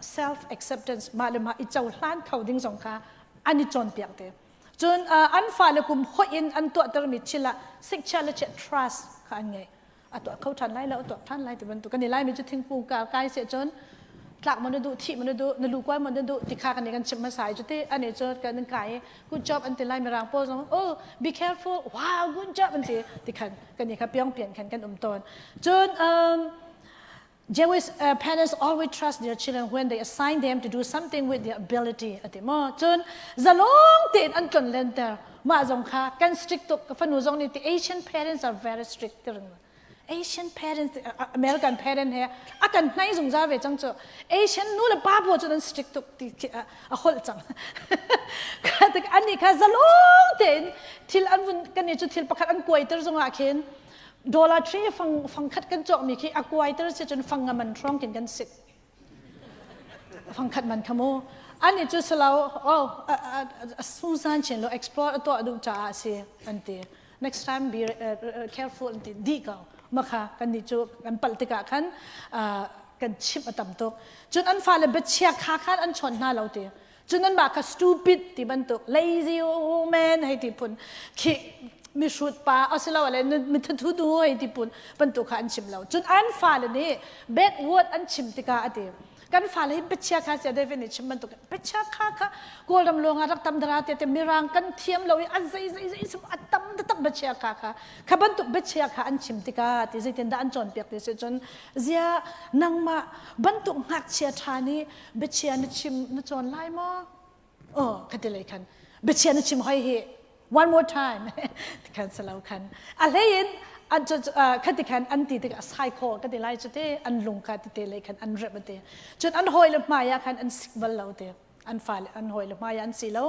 self acceptance mah le mah i cohlan kho ding zong kha an i cawnpiak te. Cun an fale kum hoih in an tuahtermi thil ah sikchia le chiah trust kha an ngei. A tuah kho ṭhan lai lo, a tuah ṭhan lai ti bantuk. Kan i Laimi cu thingkung kar kai seh cun tlak maw na duh, thih maw na duh, na lu kuai maw na duh ti kha kan i kan chimh hmasa i cuti ani cu kan kai i good job an ti lai mirang pawl zong oh be careful wow good job an ti ti khan kan i kha piong pian khan kan um tawn. Cun um, Jewish parents always trust their children when they assign them to do something with their ability ati mo cun zalong tein an tlon lenter mah zong kha kan strict tuk ka fanu zong nih ti Asian parents are very strict tiring Asian parents American parent he a kan hnai zungzal ve cang cu Asian nu le pa bu cu an strict tuk ti a holh cang ani kha zalong tein thil an vun kan ni cu thil pakhat an kuaiter zongah khin Dollar tree fang fang khat kan cawkmi khi a kuaiter si cun fang nga man hrawng kin kan sik. Fang khat man kha mu. Ani cu salo oh Susan chin lo explore a tuah duh caah si an ti. Next time be careful an ti di ko. Makha kan nih cu kan palh tikah khan kan chimh a tam tuk. Cun an fale biachia kha khan an chawn hna lo ti. Cun anmah kha stupid ti bantuk lazy woman hei ti phun khi mihrut pa asilole mithathu nu hei ti phun bantuk kha an chim lo. Cun an fale nih bad word an chim tikah a ti. Kan fale hi biachia kha sia David nih chim bantuk biachia kha kha Kawlram lawng ah rak tam dara te te mirang kan thiam lo i a zei zei zei sum a tam taktak biachia kha kha kha bantuk biachia kha an chim tikah ti zeitin dah an cawnpiak ti si cun zia nangmah bantuk ngakchia ṭha nih biachia na chim na cawn lai maw oh ka ti lei khan biachia na chim hoi hi one more time khan salo khan a hlei in an khati khan an ti tik a sai kho ka ti lai chu te an lung kha ti te lei khan an rep te cun an hawi le hmai ah khan an sik bal lo te an fale an hawi le hmai an si lo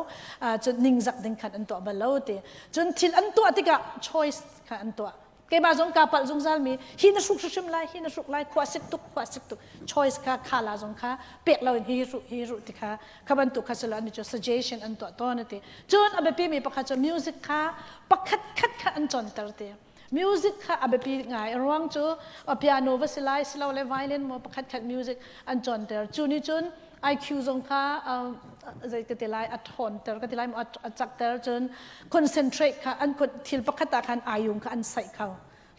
cun ningzak ding khan an tuah bal lo te cun thil an tuah tikah choice kha an tuah Keimah zong kaa palh zungzal mi hi na hruk hrimhrim lai hi na hruk lai khua sik tuk khua sik tuk choice kha kha la zong kha pek lo in hi hruk hi hruk ti kha kha bantuk kha silo an cu suggestion an tuah tawn ati cun a biapi mi pakhat cu music kha pakhat khat kha an cawnter ti music kha a biapi ngai a ruang cu piano va si lai silo le violin mo pakhat khat music an cawnter cu ni cun IQ zong kha zei ka ti lai a ṭhawnter ka ti lai a cakter cun concentrate kha an thil pakhat ah khan ayung kha an saih kho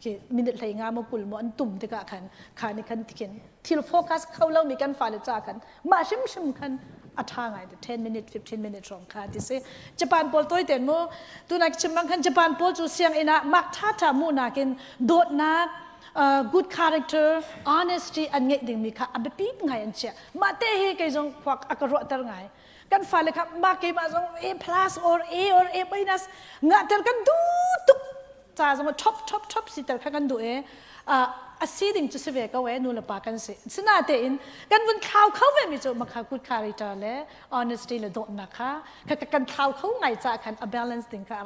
khi minute hlei nga maw 20 maw an tum tikah khan kha nih khan tikhin thil focus kho lomi kan fale ca khan mah hrimhrim khan a ṭha ngai 10 minute 15 minute rong kha ti si Japan pawl toi ten mu tunak chim bang khan Japan pawl cu sianginn ah mak ṭha ṭha mu nakin dawtnak good character honesty an ngeih dingmi kha a biapi ngai an chiah mah te hi kei zong khua a ka ruahter ngai kan fale kha mah keimah zong A plus or A or A minus ngahter kan duh tuk ca zong top top top siter kha kan duh e a si ding cu si ve ko e nu le pa kan si sinatein kan vun thlau kho ve mi cu makha good character le honesty le dawtnak kha kan thlau kho ngai ca khan a balance ding kha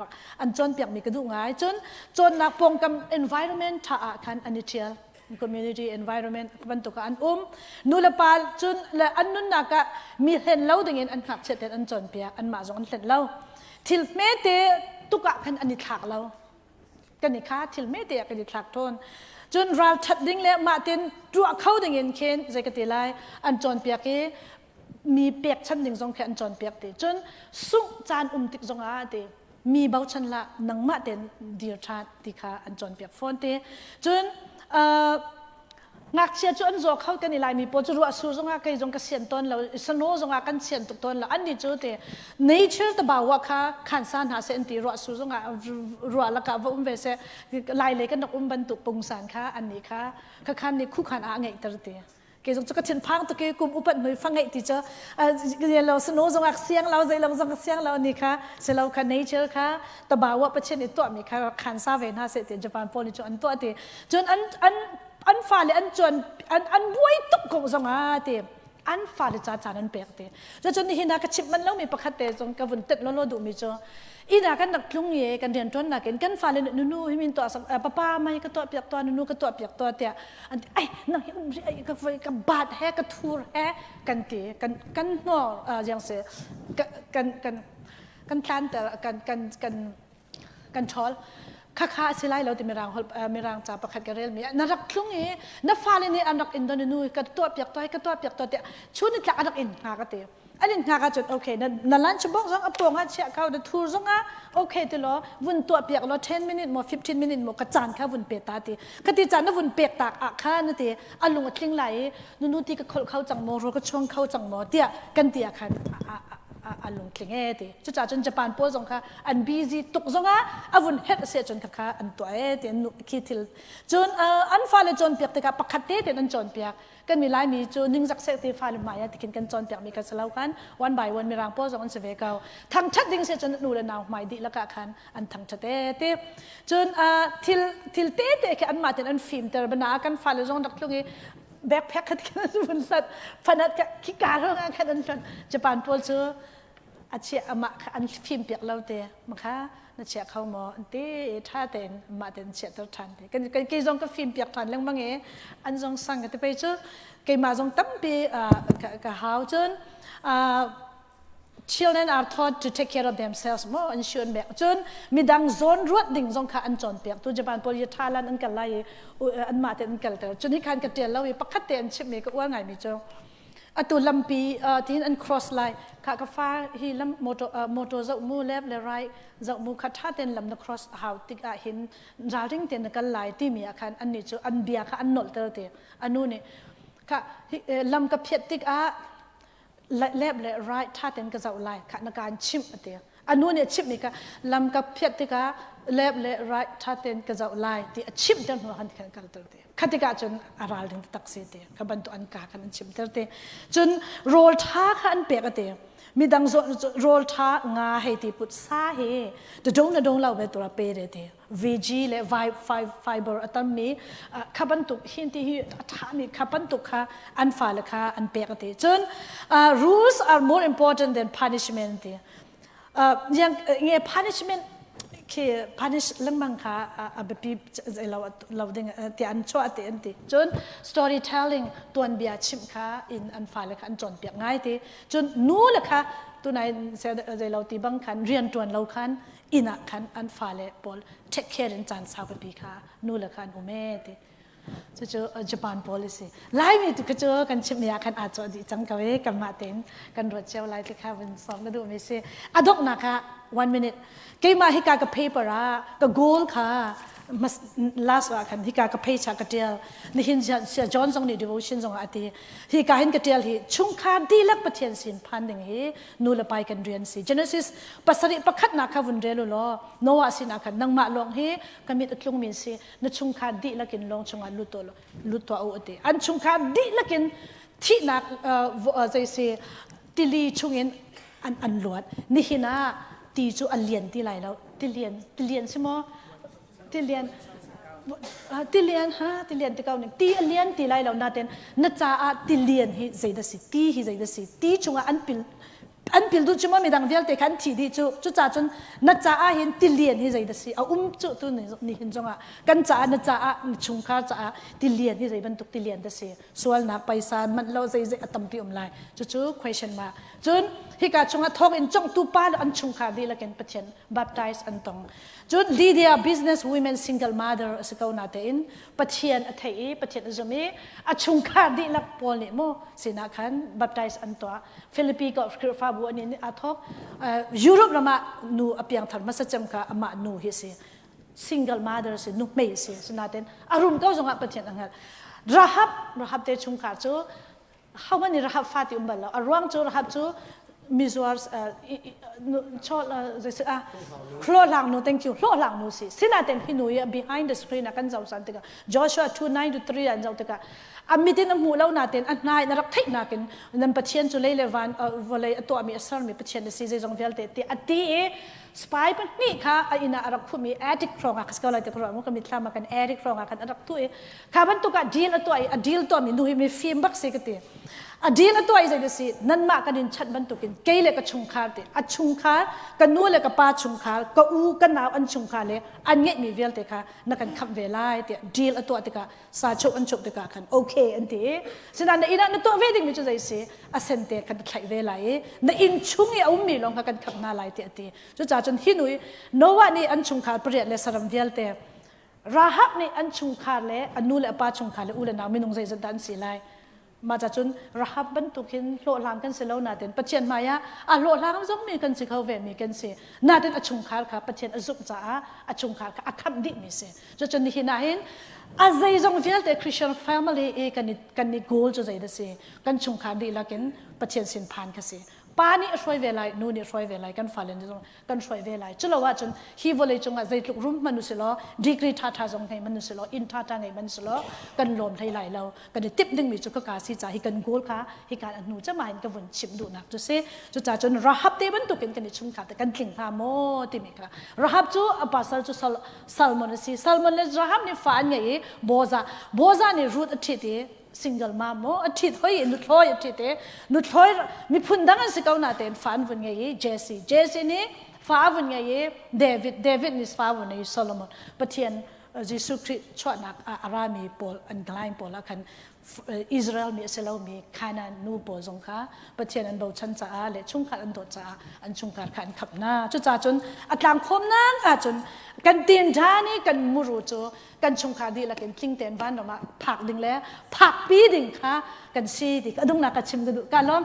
an cawnpiak mi ka duh ngai cun cawnnak pawngkam environment tha ah khan an i thial community environment bantuk ah an um nu le pa cun le an nunnak ah mi hlen lo ding in an ngakchiat ten an cawnpiak anmah zong an hlen lo thil hmete tuk ah khan an i thlak lo kan i kha thil hmete ah kan i thlak thawn cun ral that ding le mah tin tuah kho ding in khin zei ka ti lai an cawnpiak i mi pekchan ding zong khi an cawnpiak ti cun sungh caan um tik zong ah ti mi bochan hlah nangmah ten dir ṭhan ti kha an cawnpiak fawn te cun ngakchia cu an zaw kho kan i laimi pawl cu ruah sur zongah kei zong ka sian tawn lo snow zongah kan sian tuk tawn lo annih cu te nature ta bawa kha khan sa hna seh an ti ruah sur zongah ruah lakah va um ve seh lai lei kan rak um bantuk pungsan kha annih kha kha khan nih khu khan ah ngeihter ti Kei zong cu ka thinphang tuk i kum upat hnu i fa ngeih ti cu lo snow zong ak siang lo zei long zong ka siang lo ni kha silo kha nature kha tabawa Pathian i tuahmi kha khan sa ve hna seh ti Japan pawl nih cu an tuah ti cun an an an fale an cuan an an buai tuk ko zong ah ti. An fale ca caan an pek ti. Cucun nihin ah ka chimh manh lomi pakhat te zong ka vun tenh lawlaw duhmi cu inn ah kan rak tlung i kan rianṭuannak in kan fale nih nunu hi min tuah sak papa mai ka tuah piak tuah nunu ka tuah piak tuah tiah an ti ai nang hi um ri ka voi ka bat he ka thur he kan ti kan kan hnor jiang se kan kan kan tlanter kan kan kan kan ṭhawl khakha a si lai lo ti mirang holh mirang ca pakhat ka rel mi na rak tlung i na fale nih an rak in don nu ka tuah piak tuah ka tuah piak tuah tiah chun ni tlak an rak in hnga ka ti an in hnga ka cun okay na na lunch box zong a pawng ah chiah kau na thur zong ah okay ti law vun tuah piak law 10 minute mo 15 minute mo ka caan kha vun pe ta ti ka ti caan na vun pek tak ah kha na ti a lung a tling lai i nunu ti ka kholh kho cang maw ro ka chuang kho cang maw tiah kan ti ah khan a lungtling e ti cucaah cun Japan pawl zong kha an busy tuk zongah a vun herh a si ahcun kha an tuah e ti an khi thil cun an fale cawnpiak tikah pakhat te tein an cawnpiak kan mi Laimi cu ningzak seh ti fale hmai ah tikhin kan cawnpiak mi kan si lo kan one by one mirang pawl zong an si ve ko thangthat ding si cun nu le nau hmai dihlak ah khan an thangthat e ti cun thil thil te te khi anmah ten an fimter bana kan fale zong rak tlung i backpack khat khin an vun hlat phanat khi ka rong ah khan an hlat Japan pawl cu a chiah amah kha an fim piak lo te makha na chia kho maw an ti tha tein mah tein chiahter than te kan kan kei zong ka fim piak than lengmang i an zong sang ka ti pei cu keimah zong tampi ka ka hau cun children are taught to take care of themselves mo an siun bek cun midang zawn ruat ding zong kha an cawn piak tu Japan pawl hi Thailand an kal lai i an mah te an kal ter cun hi khan ka tial lo i pakhat te an chimh mi ka uar ngai mi cu atu lampi tin an cross lai kha ka fa hi lam motor motor zoh mu left le right zoh mu kha tha ten lam na cross hau tik ah hin ralring ten na kal lai ti mi ah khan an nih cu an bia kha an nolh ter ti anu nih kha lam ka phiat tik ah left le right tha ten ka zoh lai kha na kaan chimh a ti anu nih a chimh mi kha lam ka phiat tikah left le right tha ten ka zoh lai ti a chimh ter hnu han khan kal ter ti kha tikah cun a ral ding tak si ti kha bantuk an ka khan an chimh ter ti cun rawl tha kha an pek a ti midang rawl tha nga hei ti put sa hi ta dong na dong lo be tura pe re ti VG le fiber a tammi kha bantuk hin ti hi a ṭhami kha bantuk kha an fale kha an pek a ti. Cun rules are more important than punishment ti. Nge punishment khi punish lengmang kha a biapi lo lo ding ti an chuah ti an ti. Cun storytelling tuanbia chimh kha in an fale kha an cawnpiak ngai ti. Cun nu le kha tunai zei lo ti bang khan rian ṭuan lo khan inn ah khan an fale pawl take care in caan sau pipi kha nu le kha an um e ti cucu Japan policy Laimi tu cu kan chimmi ah khan aa cawh dih cang ko e kanmah tein kan ruat cio lai ti kha vun sawm na duhmi si a donghnak ah one minute keimah hika ka paper ah ka goal kha last ah khan hika ka page ah ka tial nihin sia John zong nih devotion zong ah a ti hika hin ka tial hi chungkhar dihlak Pathian sin phan ding hi nu le pai kan rian si Genesis pasarih pakhatnak kha vun rel u law Noah sinah khan nangmah lawng hi ka mit a tlungmi si na chungkhar dihlak in lawng chungah lut tuah lut tuah u ati an chungkhar dihlak in thihnak zei si tili chungin an an luat nihin ah ti cu a lian ti lai lo tilian tilian si maw tilian tilian ha tilian ti ko ning ti a lian ti lai lo naten na caah tilian hi zeidah si ti hi zeidah si ti chungah an pil an pil duh cu maw midang vialte kha an thi dih cu cucaah cun na caah hin tilian hi zeidah si a um cu tu ni hin zongah kan caah na caah na chungkhar caah tilian hi zei bantuk tilian dah si sualnak paisa manh lo zei zei a tampi um lai cucu question ma cun hika chungah thawng in congtu pa le an chungkhar dihlak in Pathian baptize an tong Cun Lydia business women single mother a si ko natein Pathian a theih i Pathian a zum i a chungkhar dihlak pawl nih mu sinah khan baptize an tuah. Philippi ko Khrihfabu an in aa thawk. Europe ram ah nu a piangthar hmasa cem kha amah nu hi si. Single mother si nu hmei si. Sinain a rum ko zongah Pathian a hngalh. Rahab Rahab te chungkhar cu Hohmanh nih Rahab fa ti um bal lo. A ruang cu Rahab cu mizuar hlawhhlang nu thank you hlawhhlang nu si sinain hi nu i behind the screen ah kan zoh san tikah Joshua 2 9 to 3 an zoh tikah a mit in a hmuh lo nain a hna in a rak theih nakin nan Pathian cu lei le van vawlei a tuahmi a sermi Pathian a si zeizong vialte ti a ti i. Spy pahnih kha a inn ah a rak khumh i attic hrawng ah ka lai te ka ruah mu ka mitthlam ah kan attic hrawng ah khan a rak tuah i kha bantuk ah deal a tuah i a deal tuahmi nu hi mi fim bak si ka ti. A deal a tuah i zei na si nanmah kan in chanh bantukin kei le ka chungkhar te a chungkhar ka nu le ka pa chungkhar ka u ka nau an chungkhar le an ngeihmi vialte kha na kan khamh ve lai tiah deal a tuah tikah sa choh an choh tikah khan okay an ti i sinain na inn ah na tuah ve dingmi cu zei si a sente khan na thlaih ve lai i na inn chung i a ummi lawng kha kan khamh hna lai tiah a ti. Cucaah cun hi nu i Noah nih an chungkhar pariat le saram vialte Rahab nih an chungkhar le a nu le a pa chungkhar le u le nau minung zeizat dah an si lai mah ca cun Rahab bantuk hin hlawhhlang kan si lo nain Pathian hmai ah a hlawhhlang zongmi kan si kho ve mi kan si nain a chungkhar kha Pathian a zumh caah a chungkhar kha a khamh dih mi si cucun nihin ah hin a zeizong vialte Christian family i kan i kan i goal cu zei dah si kan chungkhar dihlak in Pathian sin phan kha si pa nih a hruai ve lai nu nih a hruai ve lai kan fale nih zong kan hruai ve lai. Culo ahcun hi vawlei cungah zeitluk rum hmanh usilaw, degree ṭhaṭha zong ngei hmanh usilaw, inn ṭhaṭha ngei hmanh usilaw, kan lawm hlei lai lo. Kan i timh dingmi cu khaka si ca hi kan goal kha hika a hnu cem ah hin ka vun chim duhnak cu si. Cucaah cun Rahab te bantukin kan i chungkhar te kan tling hnga maw timi kha. Rahab cu a pasal cu Salmon a si. Salmon le Rahab nih fa an ngei i Boza. Boza nih Ruth a ṭhit i single mom maw a ṭhit hoi i nuthlawi a ṭhit i nuthlawi miphun dang an si ko natein fa an vun ngei i Jesse Jesse nih fa a vun ngei i David David nih fa a vun ngei i Solomon Pathian Jesuh Khrih chuahnak ah a rami pawl an line pawl ah khan Israel mi a si lomi Canaan nu pawl zong kha Pathian an bochan caah le chungkhar an dawt caah an chungkhar kha an khamh hna. Cucaah cun a tlangkhawmnak ahcun kan tinṭan i kan muru cu kan chungkhar dihlak in tling tein vanram ah phak ding le phakpi ding kha kan si ti ka dungnak ka chim ka duh ka lawm.